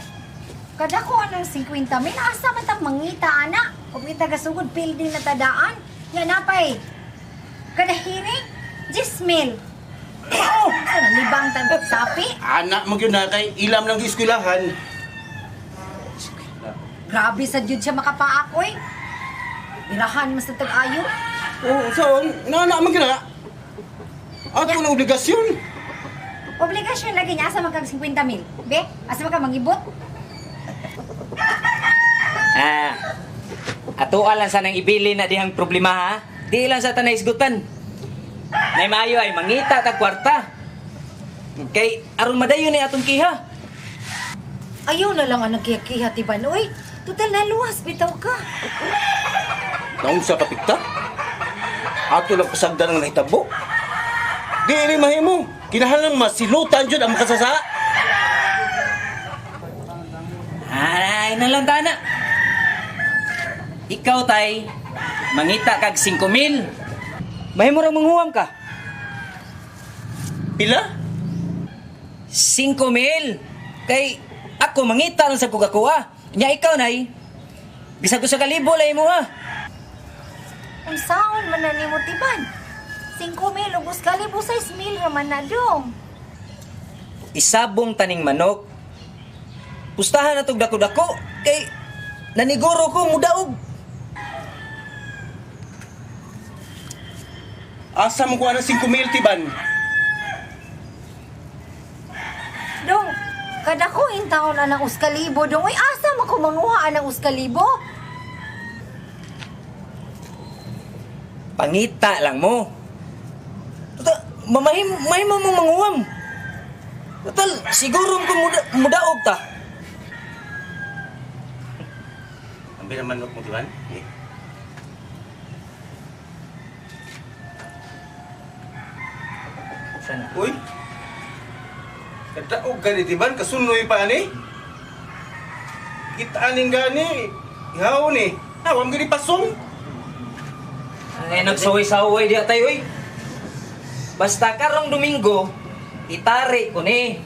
Kada ko anong 50 mil, asa man tag mangita ana. Ug kita gasugod building na tadaan. Nga napay. Kada hearing, 10 mil. Oh, sana libang tag sapi. Anak mo yun na kay ilam lang eskwelahan. Grabe sa jud siya makapaak oy. Birahan mas tag ayo. Oo, so, nana man gyud na. Ato na obligasyon. Obligasyon lagi niya asa man kag 50 mil. Be, asa man ka mangibot? Ah, ato lang sa nang ibili na dihang problema ha. Di lang sa tanay isgutan. Nay maayo ay mangita tag kwarta. Kay aron madayon ni atong kiha. Ayaw na lang ang nagkiyakiha tiban oy. Total naluwas bitaw ka. Naunsa ka pikta? Ato lang pasagdan ang nahitabo. Di ini mahimo. Kinahanglan masilutan jud ang makasasa. Ay, na lang tana. Ikaw tay, mangita kag 5 mil. Mahimo ra manghuwam ka. Pila? 5 mil. Kay ako mangita lang sa kugakuha. Nya ikaw nay. Bisag ko sa kalibo lay mo ha. Unsaon man na nimo tiban? 5 mil ubos kalibo 6 mil ra man na dong. Isabong taning manok. Pustahan na tog dako-dako kay naniguro ko mudaog. Asa mo kuha ng 5 mil tiban? Dong, kada ko intawon anang uskalibo dong. Uy, asa man ko manguha anang uskalibo? Pangita lang mo. Total, mamahim, mahimo mong manguwam. Total, siguro ko mudaog ta. Ang binamanok mo tiban? Eh. Sana. Uy. Kadaog gani tiban kasunoy pa ani. Kita aning gani. Ihaw ni. Awam gani pasong. Ay, nagsaway-saway diya tayo, oy. Basta karong Domingo, itari ko ni.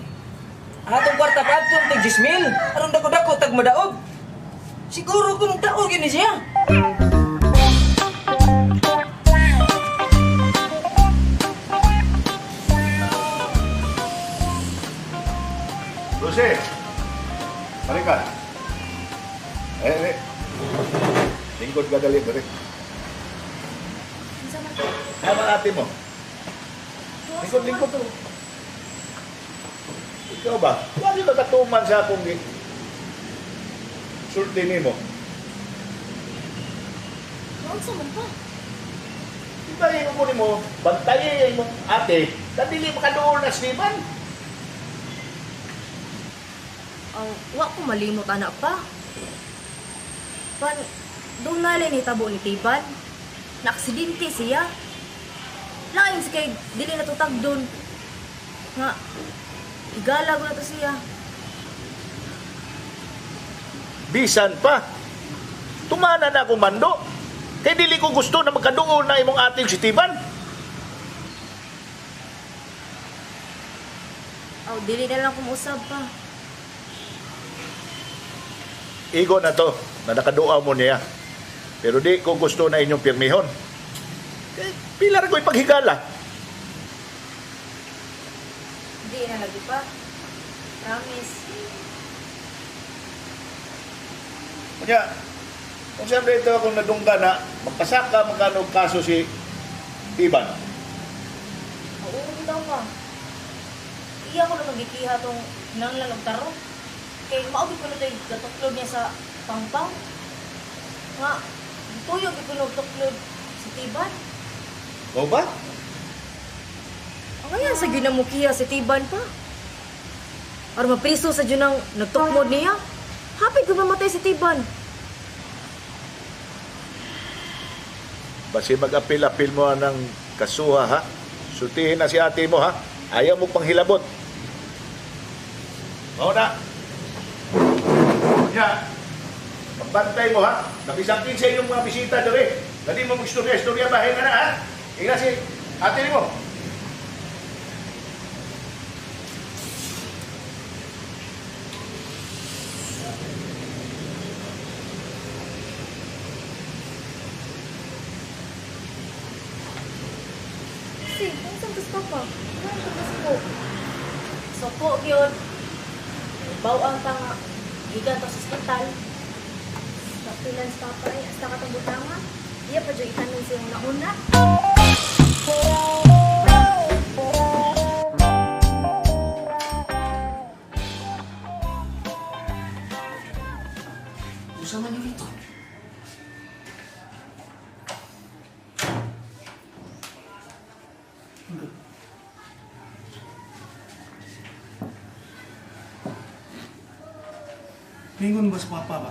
Ang atong kwarta pa atong tag 10 mil. Aron dako-dako tag madaog. Siguro kung daog yun ni siya. Lingkod ka dali dali. Unsa man to? Tama ate mo. Lingkod, lingkod to. Ikaw ba? Wala ka katuman sa akong sulti nimo. Unsa man pa? Di ba yung ko nimo, bantaye yung imong ate, na dili makaduol na Steven. Aw, wa ko malimot ana pa. Pan, doon na ni tabo ni Tiban. Naaksidente siya. Lain si kay dili na tutag doon. Nga, igala ko na to siya. Bisan pa. Tumana na akong mando. Kay dili ko gusto na magkaduol na imong ate si Steven. Aw, dili na lang kumusab pa. Igo na to, na nakaduaw mo niya. Pero di ko gusto na inyong pirmihon. Kay pila ra ko ipaghigala. Di na lagi pa. Promise. Kanya, kung siyempre ito akong nadungga na, magpasaka magkano kaso si Ivan. Oo, bitaw pa. Iya ko na magikiha tong nanglan og tarok. Kay mao gyud kuno to'y gatuklod niya sa pangpang. Nga, tuyo gyud kuno og tuklod si Tiban. O ba? Ang ngayon sa ginamukiha si Tiban pa. Aron mapriso sa dyan ang nagtukmod niya. Hapit ko mamatay si Tiban. Basi mag-apil-apil mo ng kasuha ha. Sultihin na si ate mo ha. Ayaw mo pang hilabot. Mao na. Kanya, magbantay mo ha. Nabisakin sa inyong mga bisita dere. Dali mo mag-istorya-istorya bahay ka na ha. Ingat si ate mo. Si, unsa tas papa? Ano tas ko? Soko gyud. Bawang ta nga gikan ta sa ospital. Kapilan sa papa ay hasta katong butanga. Iya pa jud itanon siyang nauna. Unsa man yun ito? Ningon ba sa papa ba?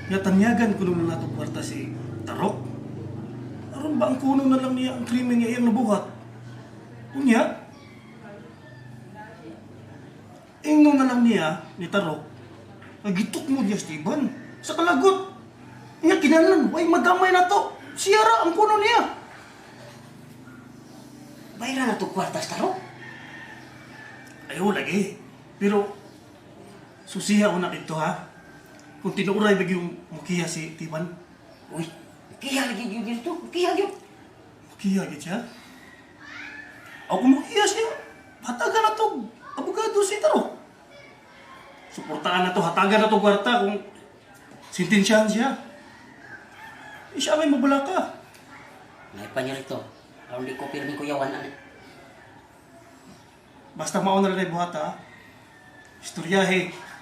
Nga tanyagan kuno na nato kwarta si Tarok. Aron ba ang kuno na lang niya ang krimen niya iyang nabuhat? Unya, ingno na lang niya ni Tarok, nagitok mo niya Steven sa kalagot. Nga kinahanglan, way madamay na to. Siya ra ang kuno niya. Bayra na to kwarta sa tarok. Ayaw lagi. Pero, susiha ko na dito ha. Kung tinuuray ba yung mukiya si Tiban? Uy, kiya lagi gyud dito. Kiya gyud. Mukiya gyud siya? Ako mukiya siya. Hatagan na to. Abogado si Taro. Suportaan na to. Hatagan na to kwarta kung sintensyahan siya. Eh, siya may mabala ka. May pa niyo rito. Aron di ko pirmi kuyawan ani. Basta mauna na lang buhat ha. Istoryahe.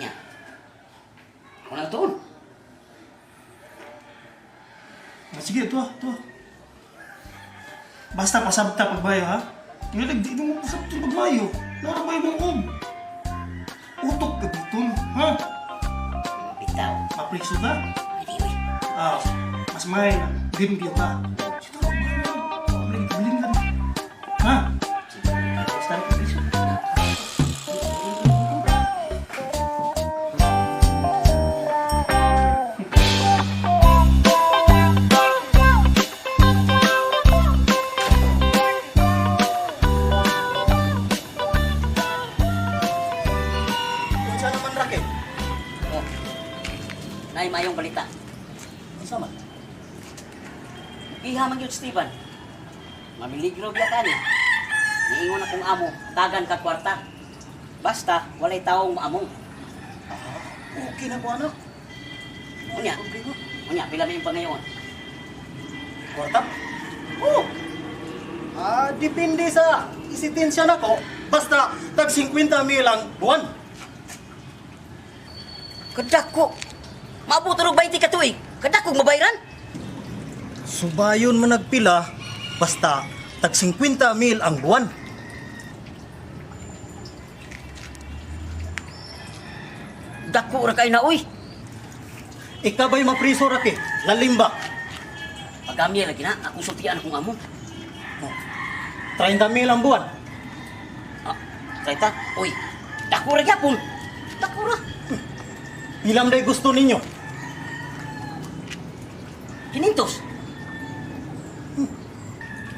Nya. Ako na tuon. Ah, sige, ito ah, ito ah. Basta pasabta pagbayo ha. Ngayon, di mo pasabta pagbayo. Laro ba yung og? Utok ka dito, ha? Bitaw. Mapriso ka? Ay di uy. Ah, mas may na. Di mo ta. Sito, lagi kabiling ka. Ha? Basta ka priso. Unsa naman Rake? Oh. Nay mayong balita. Unsa man? Iha man gyud Steven. Mamiligro gyud ani. Niingon akong amo, tagan ka kwarta. Basta walay taong maamong. Okay na ko anak. Unya. Unya, pila may pangayon. Kwarta? Oo. Ah, depende sa isitensya nako. Basta tag 50 mil ang buwan. Kadako. Maabot og 20 ka tuig. Kadako mabayran. Subayon man nagpila, basta tag 50 mil ang buwan. Dako ra kay na oy. Ikaw ba'y mapriso raki? Lalim ba? Pagamya lagi na, akong sultian akong amo. 30 mil ang buwan. Ah, 30. Oy, dako ra gyapon. Dako ra. Ilam day gusto ninyo? Hinintos.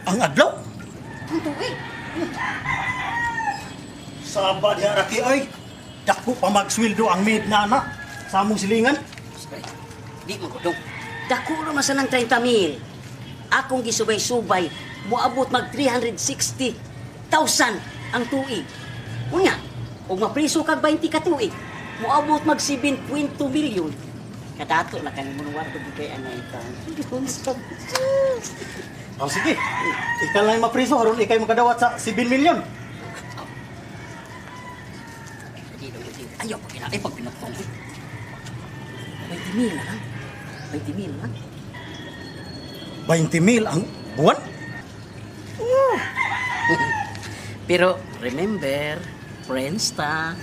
Ang adlaw? Ang tuig. Saba diha raki ay. Dako pa magsweldo ang maid na ana sa among silingan. Di man ko dong. Dako ra man sa nang 30 mil. Akong gisubay-subay, moabot mag 360,000 ang tuig. Unya, ug mapriso kag 20 ka tuig, moabot mag 7.2 million. Kadato na kang munuwar ko kay anay ka. Oh, sige. Ikaw lang mapriso aron ikay makadawat sa 7 million. Di dong, di. Ayaw pag pina, ay pag pinatong. 20 mil na lang. 20 mil na lang. 20 mil ang buwan? Pero remember, friends ta.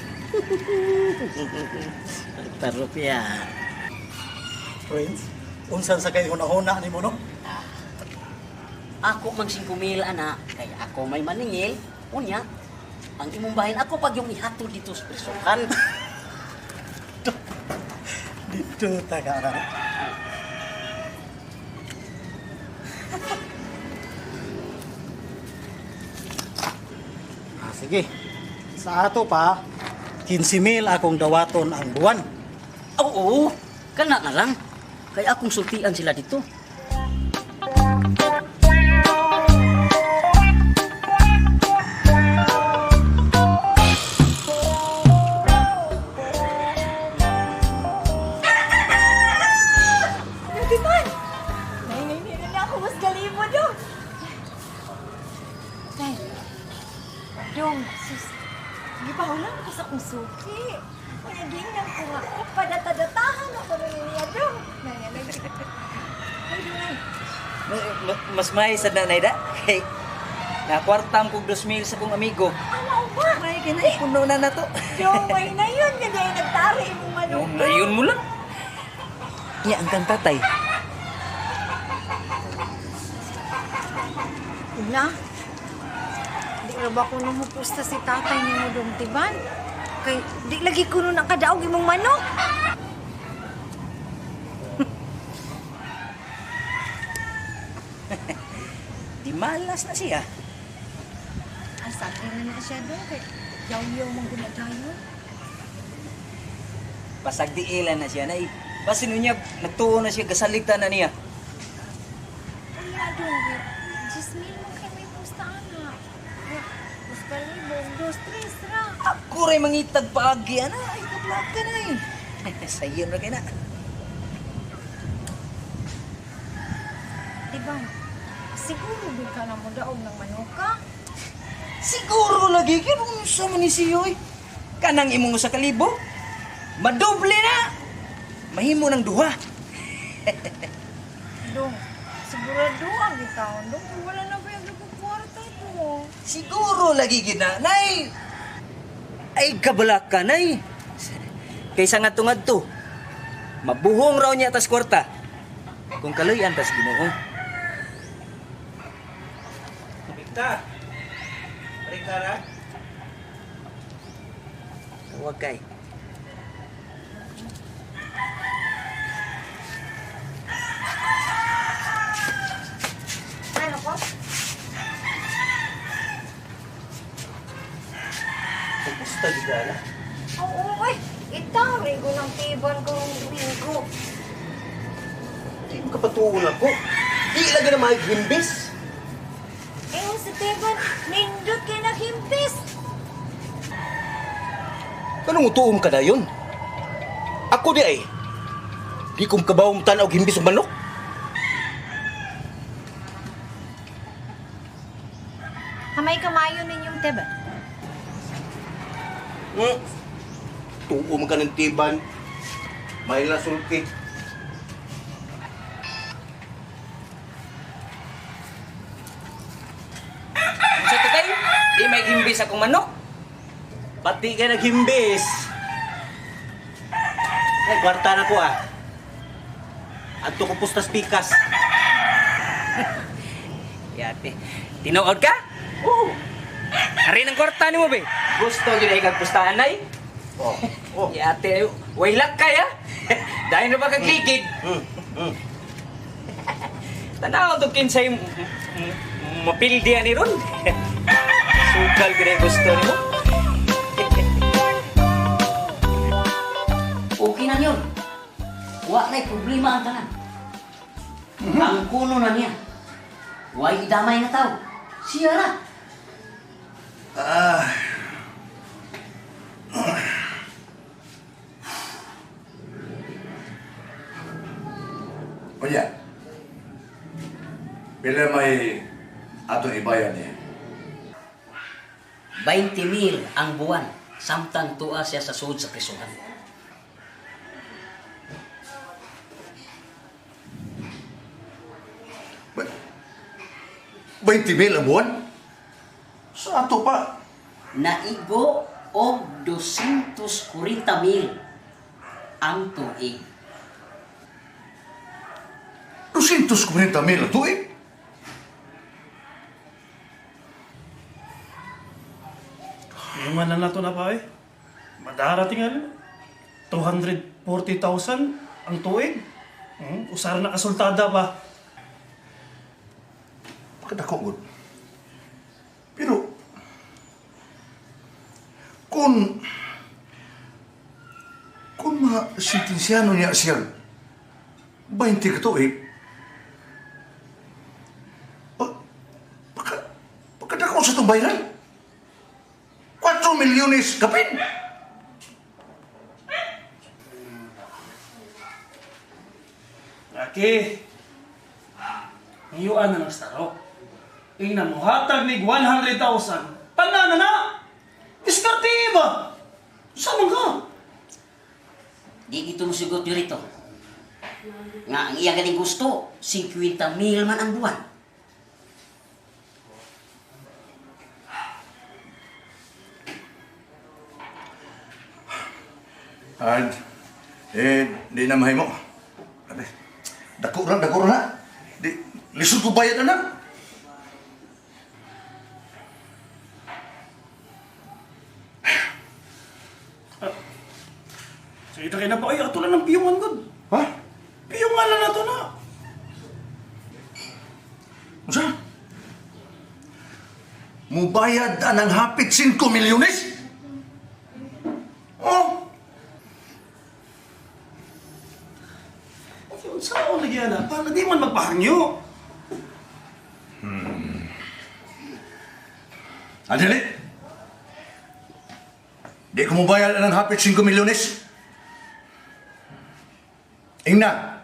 Tarop ya. Friends, unsan sa kay hunahuna nimo no? Ako mang 5 mil ana, kay ako may maningil. Unya, ang imong bahin ako pag yung ihatod dito sa prisukan. Dito taga ra. Ah, sige. Sa ato pa, 15 mil akong dawaton ang buwan. Oo, kana na lang. Kay akong sultian sila dito. Tiban! Nay, nay, nay, na ako mas galibo dong. Nay, dong, sus, gipahulam ko sa akong suki. Kaya gingan ko nga, padatadatahan ako nun niya dong. Nay, nay, nay. Ay, dong, ay. Mas may sad na da. Kay nakwartam kog 2,000 sa kong amigo. Ama, ba? May kinay puno na nato. Dong, may na yun, nga dahil nagtari imong manok. Ngayon mo lang. Iya ang kang tatay. Una, di ra ba kuno mo pusta si tatay nimo dong tiban? Kay di lagi kuno nang kadaog imong manok. Di malas na siya. Asa na na siya dong kay yaw-yaw man gud na dayon. Pasag di ila na siya na Basin unya nagtuo na siya gasaligta na niya. Unya dong kay Jasmine mo kay may pusta ana. Mas palibong dos tres ra. Ako ray mangitag paagi ana ay kablak ka na eh. Sayon ra kay na. Tiban, siguro gud ka na mo daog ng manuka. Siguro lagi gyud unsa man ni siya oy. Kanang imong usa ka libo. Madoble na. Mahimo ng duha. Dong, sigurado ang gitawon dong kung wala na ba yung kwarta ko. Siguro lagi gid na nay. Ay kabalak ka nay. Kaysa nga tungad to. Mabuhong raw niya tas kwarta. Kung kaluyan tas Ginoo. Bigta. Rikara. Huwag kay. Ano ko? Kumusta di ka na? Oo, ay, itari ko ng tiban karong Domingo. Di mo kapatuon ako. Di lagi na maighimbis. Ingon si Tiban, nindot kay naghimpis. Anong utuom ka na yun? Ako di ay. Di kong kabawong tanaw himbis og manok. Kamay kamayo ninyong teba. Tuo man ka ng tiban. May sulti. Unsa to kay? Di may gimbis akong manok. Pati ka naghimbis. Ay, kwarta na ko ah. Adto ko pustas pikas. Yate. Tinuod ka? Oo. Ari ng kwarta nimo be. Gusto gyud ay kag pustahan ay. Oh. Oh. Yate, way luck kaya. Dahil na ba kag likid? Tanaw to kinsay mapildi ani ron. Sukal gyud ay gusto nimo. Okay na yun. Wa na'y problema ang tanan. Ang kuno na niya. Way idamay nga tao. Siya ra. Ah. Oye. Pila may atong ibayan niya? 20 mil ang buwan. Samtang tuwa siya sa sud sa prisuhan. Ba 20 mil ang buwan? Sa ato pa. Naigo og 240 mil ang tuig. 240 mil ang tuig? Yung na nato na pa eh. Madarating ano? 240,000 ang tuig. Usara na kasultada pa. Bakit ako, good? Pero, kung masentensyano niya siya, 20 ka tuig, baka, baka dako sa itong bayaran. 4 milyones kapin. Laki, ngiyuan na ng starok. Tingnan mo, hatag mig 100,000. Tanan na na! Diskarte ba? Saan man ka? Di gito mo sigot nyo rito. Nga ang iya ganing gusto, 50 mil man ang buwan. Ad, eh, di na mahimo. Abe, dako ra, dako ra na. Di, lisod ko bayad na na. Sige, tayo na pa. Ay, ato lang ng piyungan, God. Ha? Piyungan na nato na. Unsa? Mubayad ang hapit 5 milyones? Oh, Ay, saan lagi na? Para di man magpahangyo. Adili. Di ko mubayad ang hapit 5 milyones. Ingna.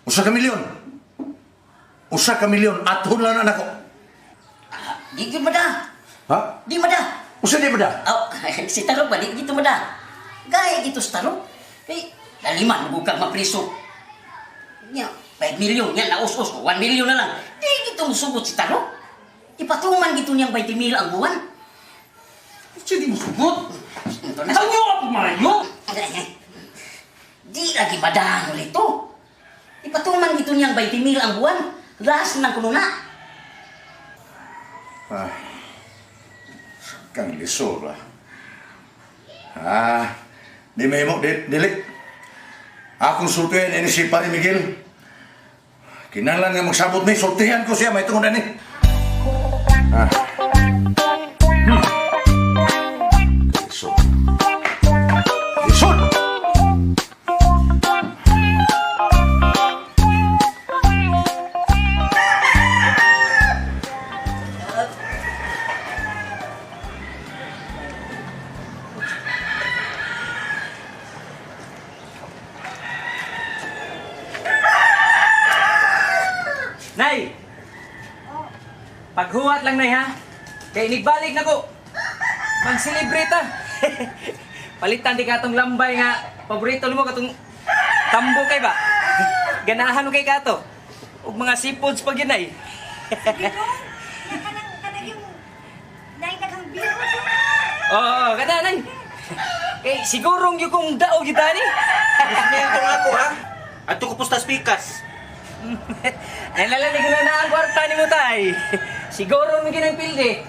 Usa ka milyon. Usa ka milyon aton lang na nako. Di gyud mada. Ha? Di mada. Usa di ba da? Oh, si Tarok ba? Di gito mada. Gaya gito sa Tarok. Kay, laliman, bukag mapriso. Nya, 5 milyon, nya, naus-us, 1 million na lang. Di gito musugot si Tarok. Ipatuman gito niyang 20 mil ang buwan. Siya di mo sugot. Ito na. Hangyo ako mayo. Di lagi madang ulit to. Ipatuman gito niyang 20 mil ang buwan. Last ng kuno na. Ah. Kang lisod ah. Ah, di mahimo di dili. Akong sultihan ini si Pare Miguel. Kinahanglan nga magsabot ni sultihan ko siya may tungod ani. Ah. Lisod. Lisod. Paghuwat lang nay ha. Kay nigbalik na ko. Mag-celebrate ta. Palitan di ka atong lambay nga paborito nimo katong tambo kay ba. Ganahan mo kay kato. Ug mga seafoods pag yun ay. Sige dong. Ya kanang kanang yung nay daghang biro dong. Oo, kada nay. Eh, sigurong yung kung daog kita ni. Gusto nga ako ha. Adto ko pusta pikas. Ay lalanig na na ang kwarta ni mo tay. Siguro mo ginang pilde.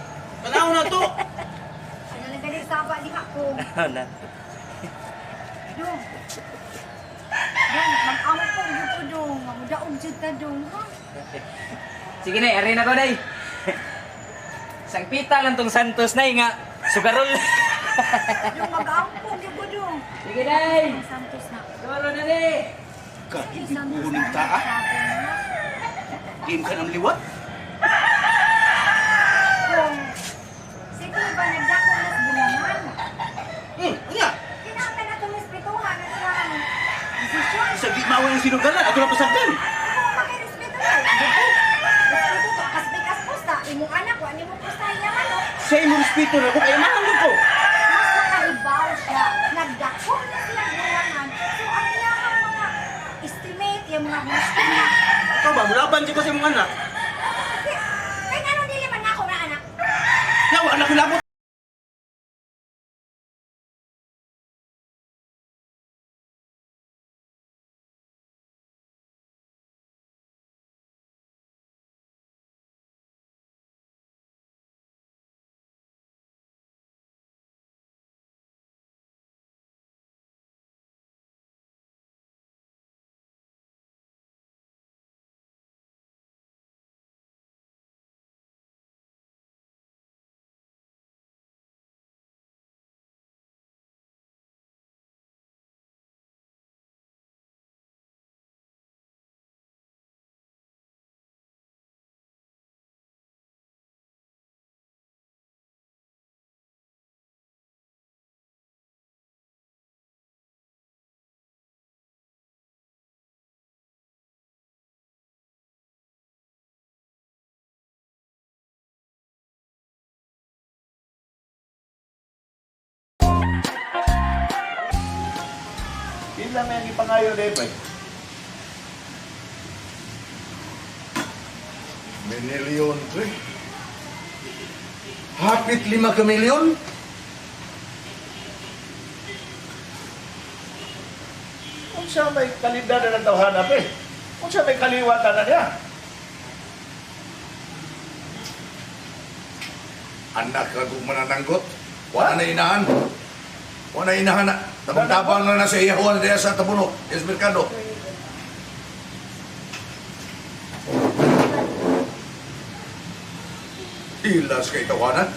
Tanaw na to. Ano lang gani saba diha ko. Ano na? Dong. Dong, mag-ampong jud ko dong. Mamudaog jud ta dong ha. Sige nay, ari na ko nay. Sagpita lang tong Santos nay nga sugarol. Dong, mag-ampong jud ko dong. Sige nay. Ang Santos na. Siguro na ni. Ang Santos Kahibig na. ta ah. Game ka ng liwat. Kung sige ba nagdako na sa bulangan. Unya. Kinahanglan na itong respetuhan ang iyang desisyon. Sa di mawa yung sinugalan, ato na pasagdan. Ikaw ang makirespeto na. Respeto to. Kasbikas pusta. Imong anak, wa nimo pusta iya man, no? Sa imong respeto na ko, kay mahal ko. Mas nakaibaw siya. Nagdako na siya bulangan. So, ang iyang mga estimate, iyang mga gusto niya. Ikaw ba, mulaban dyan ko sa imong anak. Kaya nga nung dili man ako na anak. Yawa, anak ko labot. Pila may ang ipangayo na pre. Minilyon, pre. Hapit 5 ka milyon? Unsa may kalidad na ng tawhana, pre? Unsa may kaliwatan na niya? Anak ka kung manananggot. Wala na inahan. Wala na inahan na. Tabang-tabang na na sa iyahuan diya sa Tabuno, sa merkado. Ilas kay tawanan.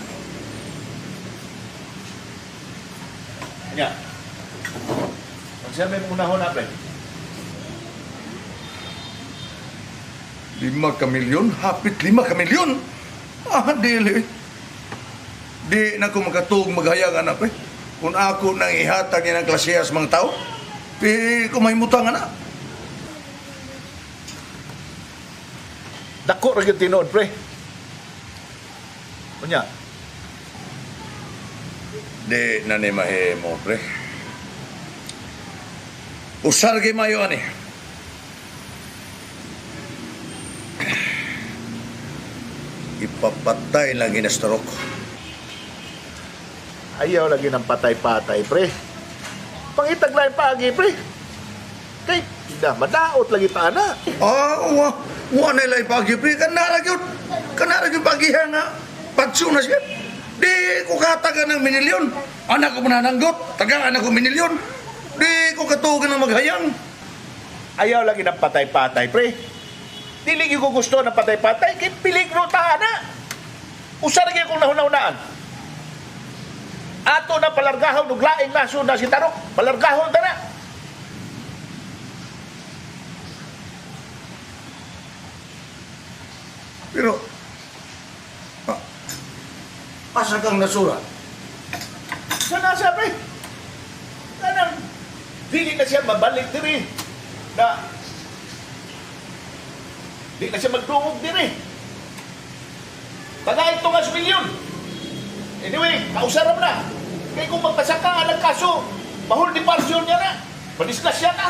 Nya. Unsa may unahon na, pre? 5 ka milyon? Hapit 5 ka milyon? Ah, dili. Di na ko makatuog maghayag anak, pre. Kung ako nang ihatag niya ng klasiyas mga tao, di ko mahimutang anak. Dako ra gyud tinuod, pre. Unya, Di na ni mahimo, pre. Usar kay mayo ani. Ipapatay lang ginastarok. Ayaw lagi ng patay-patay, pre. Pangitag lang paagi, pre. Kay, na, madaot lagi ta na. Ah, wa, wa na ilay pagi, pre. Kanara gyud. Kanara gyud pagihan nga. Patso na siya. Di ko kataga ng minilyon. Anak ko manananggot. Taga anak ko minilyon. Di ko katugan ng maghayang. Ayaw lagi ng patay-patay, pre. Dili gyud ko gusto ng patay-patay, kay peligro ta na. Usa ra gyud kong nahuna-hunaan. Ato na palargahon og laing nasod na si Tarok. Palargahon ta na. Pero, ah, asa kang nasura? Sa nasa, pre. Kanang dili na siya mabalik diri. Na di na siya magdungog diri. Tagay tungas milyon. Anyway, kausaram na. Kay kung magpasaka ang kaso, bahol di parsyon niya na. Madisgrasya ka.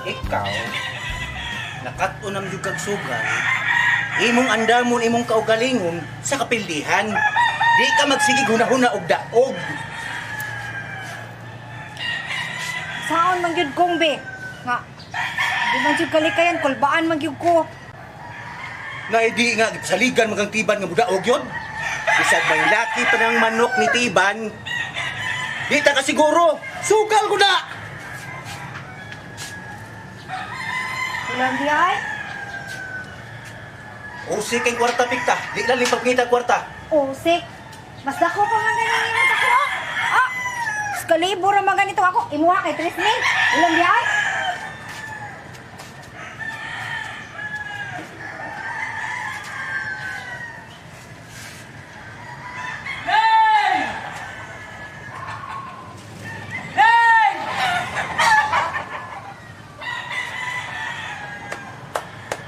Ikaw, nakat-unam yung kag sugal, imong andamon imong kaugalingon sa kapildihan. Di ka magsigig hunahuna og daog. Saon man gyud kong be? Nga di man gyud kalikayan kulbaan man gyud ko. Na di nga saligan magang tiban nga mudaog yun. Bisag may laki pa ng manok ni tiban. Di ta ka siguro, sugal ko na! Ulan di ay. Usi kay kwarta pikta, di lang limpag ngita kwarta. Usik. Mas dako pa man ganin imo sa ko. Ah! Kalibo ra man ganito ako. Imuha kay 3 mil. Ulan di ay.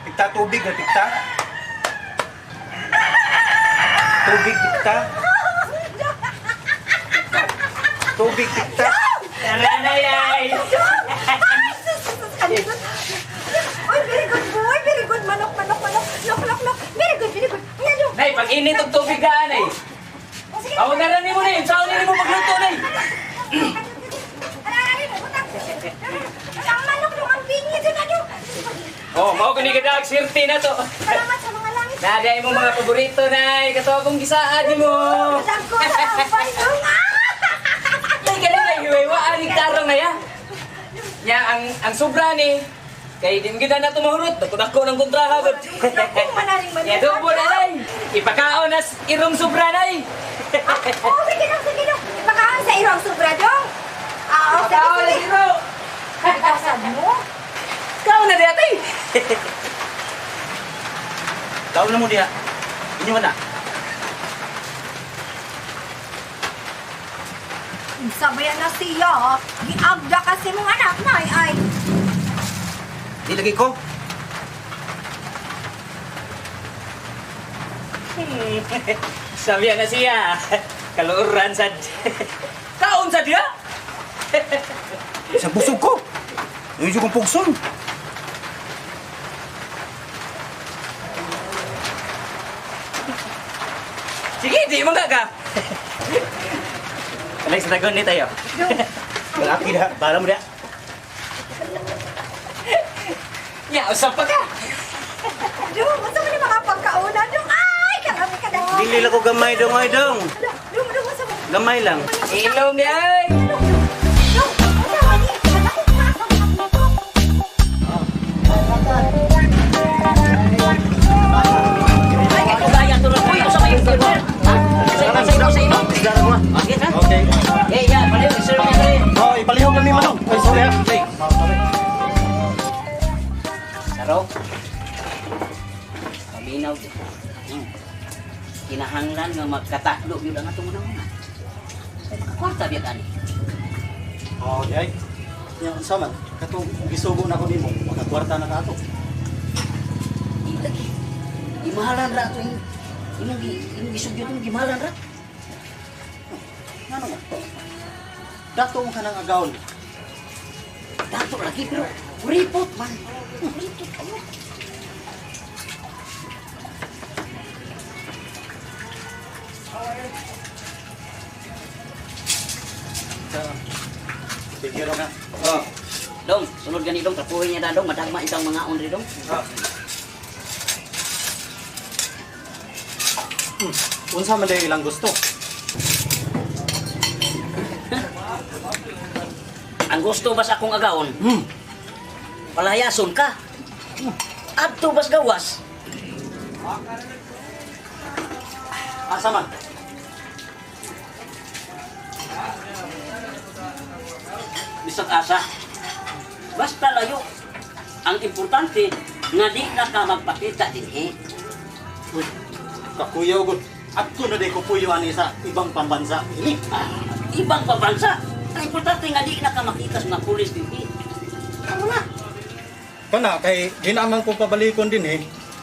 Pikta tubig na pikta. Tubig pikta. Tubig pikta. Tara na, yay! Oy, very good boy. Very good. Manok, manok, manok. Lok, lok, lok. Very good, very good. Ayan, dong. Nay, pag-init og tubig daan ay. Oh, sige. Aw na ra nimo nay, unsaon ni mo pagluto nay? Aray, butang. Ang manok dong ang bingi dyan na dong. Oh, mao kini kadag sirti na to. Salamat sa mga langit. Naday mo mga paborito nay, kato akong gisaad nimo. Dagko sa ampay dong. Ah! Nay kani nay hiwaywaan ni tarong na ya. Nya ang sobra ni kay di gyud na to mahurot, dako-dako ng kontraha gud. Dako manaring manok. Nya dubo na nay. Ipakaon nas irong sobra nay. Oh, sige dong, sige dong. Ipakaon sa irong sobra dong. Ah, oh, sige, Ipakaon na sige. iro. Ikaw sad mo. Kaon na di atay. Kaon na mo diha. Inyo na. Unsa ba yan na siya? ah? Giagda kasi mong anak na ay ay. Di lagi ko. Sabi na siya. Kaluoran sad. Kaon sad diha. Sa busog ko. Yung kong pugson. Sige, di man ka. Alex, dagon ni tayo. Malaki na, bala mo na. Ya, usap pa ka. Dong, unsa man ni mga pagkauna dong? Ay, karami ka dong. Dili lang ko gamay dong ay dong. Dong, dong, unsa man? Gamay lang. Ilong ni ay. Dong, unsa man ni? Ako ka sa mga Ay, kaya to lang. Uy, usa kayo, sir. Ha? Sa imo, sa imo, sa imo. Okay, ha? Okay. Eh, ya, palihog, sir, sir. Oh, ipalihog kami manong. Ay, sorry ha. Okay. Saro. Paminaw. Kinahanglan nga magkataklo gyud ang atong una-una. Kay makakwarta biya kani. Oh, di ay. Nya unsa man? Katong gisugo na ko nimo, makakwarta na ka ato. Di lagi. Imahalan ra ato yung imong gisugyot imong gimahalan ra. Ngano man? Dato mo ka ng agawon. Dato lagi pero kuripot man. Kuripot kayo. Sige ka. Oh. Dong, sunod gani dong, trapuhin niya na dong, madagma isang mga onri dong. Unsa man day ilang gusto? Ang gusto ba sa akong agawon? Palayason ka. Adto bas gawas. Asa man? Bisag asa. Basta layo. Ang importante nga di na ka magpakita dinhi. Uy, kakuyaw gud. Adto na day ko puyo ani sa ibang pambansa ini. Ah, ibang pabansa. Ang importante nga di na ka makita sa mga pulis dinhi. Amo na. Kana kay di naman ko pabalikon din eh.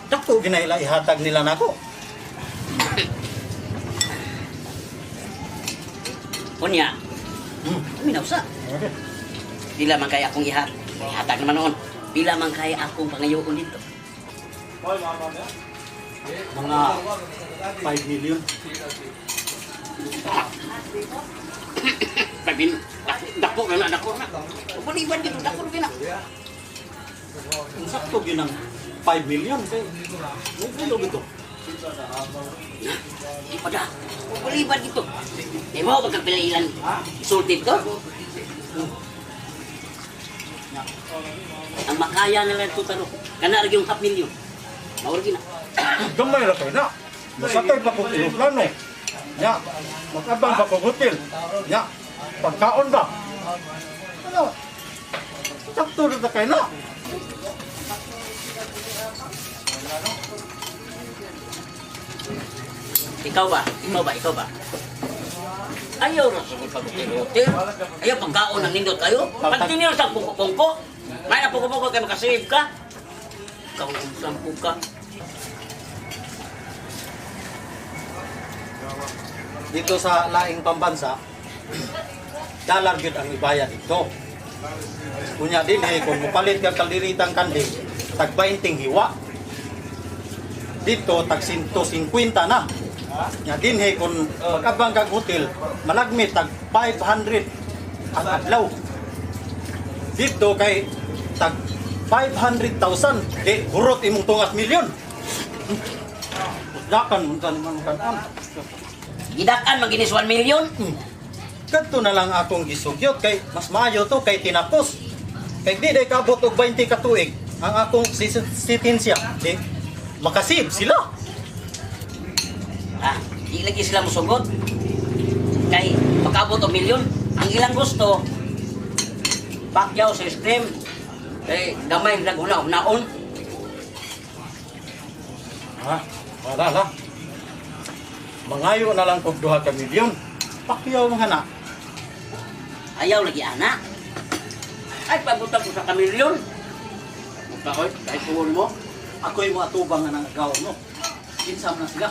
Dako ginaila ihatag nila nako. Unya. Minaw sa. Pila man kaya akong ihat. Ihatag naman noon. Pila man kaya akong pangayoon dito. Mga 5 million. Pabin, dako na na, dako na. Buliwan dito, dako na. Ang sakto gyud ang 5 million kay mo gito. Di pa da. Buliwan dito. Di mo pagkapilailan isulti to. Ang makaya na lang ito taro. Kana ra yung half million. Mauro gina. Gamay ra kay na. Masakay pa kog eroplano. Nya, mag-abang pa kog hotel. Nya, pagkaon ba? Ano? Sakto ra ta kay na. Ikaw ba? Ikaw ba? Ikaw ba? Ayaw ra sa pag-hotel. Ayaw pagkaon ng nindot kayo. Pagtinil sa pungko-pungko. May na pungko-pungko kay makasave ka. Ikaw ang sampu ka. Dito sa laing pambansa, dollar gyud ang ibayad dito. Unya din eh, kung mupalit ka kalderitang kanding, tag 20 hiwa. Dito, tag 150 na. Nya din eh, kung magabang kag hotel, malagmi tag 500 ang adlaw. Dito kay tag 500,000, di hurot imong tungas milyon. Dakan unsa ni man kanon. Gidakan maginis 1 million. Kadto na lang akong gisugyot kay mas maayo to kay tinapos. Kay di day kaabot og 20 ka tuig ang akong sentensya di makasib sila. Ah, di lagi sila musugot. Kay pagkaabot og milyon, ang ilang gusto Pacquiao sa stream. Kay gamay lang huna-hunaon. Ha? Wala lang. Mangayo na lang kog duha ka milyon. Pakyaw mga na. Ayaw lagi ana. Ay pagbutan ko sa kamilyon. Buta koy, kahit tuon mo. Ako'y mo atubang nga nang agaw no. Kinsam na sila.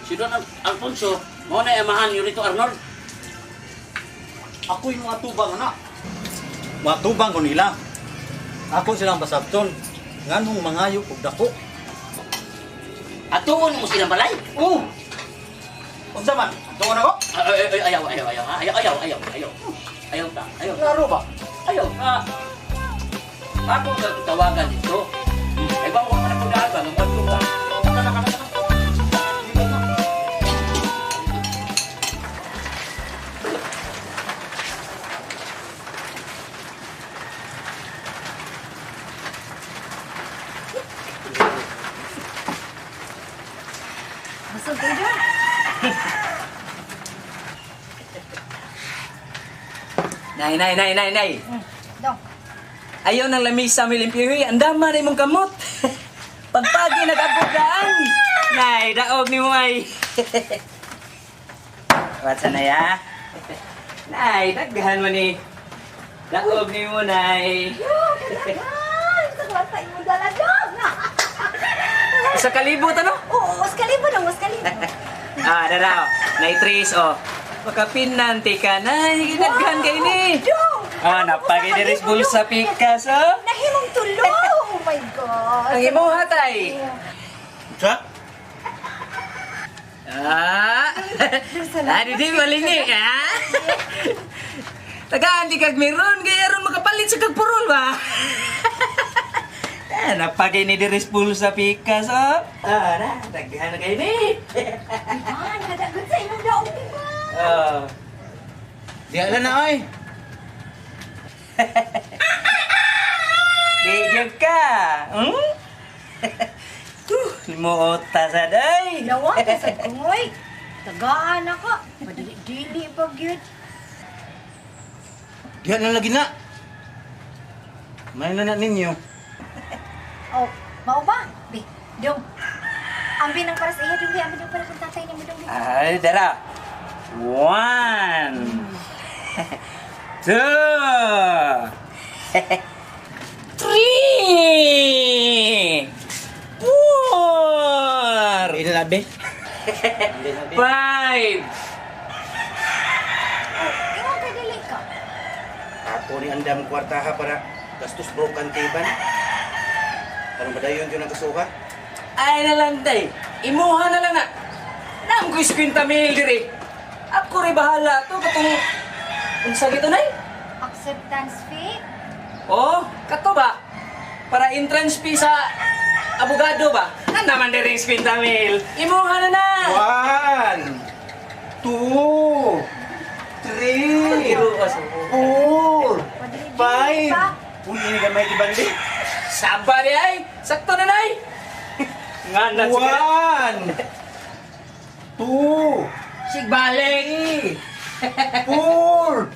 Si Don Alfonso, mo na amahan yun rito Arnold. Ako'y mga tubang anak. Mga tubang ko nila. Ako silang basabton. Nganong mangayo og dako. Atuon mo silang balay. Oh. Unsa man? Tuon ako? Ay, ay, ay, ayaw, ayaw, ayaw, ayaw, ayaw, ayaw, ayaw. Ayaw ta, ayaw. Klaro ba? Ayaw ka. Ako ang tawagan dito. Ay, bawa ka na kung daan ba? Nung ka. Busog kayo dong. Nay, nay, nay, nay, nay. Dong. Ayaw ng lamisa mi limpyo, ang dama na imong kamot. Pagpagi nag-abugaan. Nay, daog ni mo ay. What's na ya? Nay, daghan man ni. Daog ni mo, nay. Yo, kadagan! Sa kwarta imong dala dong. Sa kalibot, ano? Oo, mas kalibo dong, mas kalibo. Ah, daraw. Nay, Tris, oh. Makapinante ka, nay. Daghan kay ni. Dong! Ah, napagi diri sa bulsa pikas, oh. Nahimong tulo! Oh my God! Ang imo hatay. Sa? Ah. Ah, di malingi, ah. Tagaan di kag meron kay aron makapalit sa kag purol ba. Ah, napagay ni diri sa bulsa pikas, oh. Ah, na, daghan na kay ni. Ivan, kadagan sa imong daog, diba? Oh. Di ala na ay. Di gyud ka. Hmm? Limuot ta sa day. Lawa ka sa kungoy. Tagaan na ka. Madili-dili pa gyud. Di na lagi na. May na na ninyo. Oh, mao ba? Bi, dong. Ambi nang para sa iya, dong. Bi, ambi nang para kang tatay nimo, dong. Bi. Ay, dara. One. Two. Three. Four. Di na labi. Five. Oh, ingon ka dili ka. Ako ni andam kwarta ha para gastos broken tiban. Para madayon yun ang kasuka. Ay na lang, day. Imuha na lang na. Nam ko 50 mil diri. Ako rin bahala to katong unsa gito nay? Acceptance fee? Oh, kato ba? Para entrance fee sa abogado ba? Nan naman diri 50 mil. Imuha na na. One, two, three, four, five. pa. Uy, ini gamay tiban di. Saba di ay. Sakto na nay. Nga na sige. One, two, Sigbalik. four,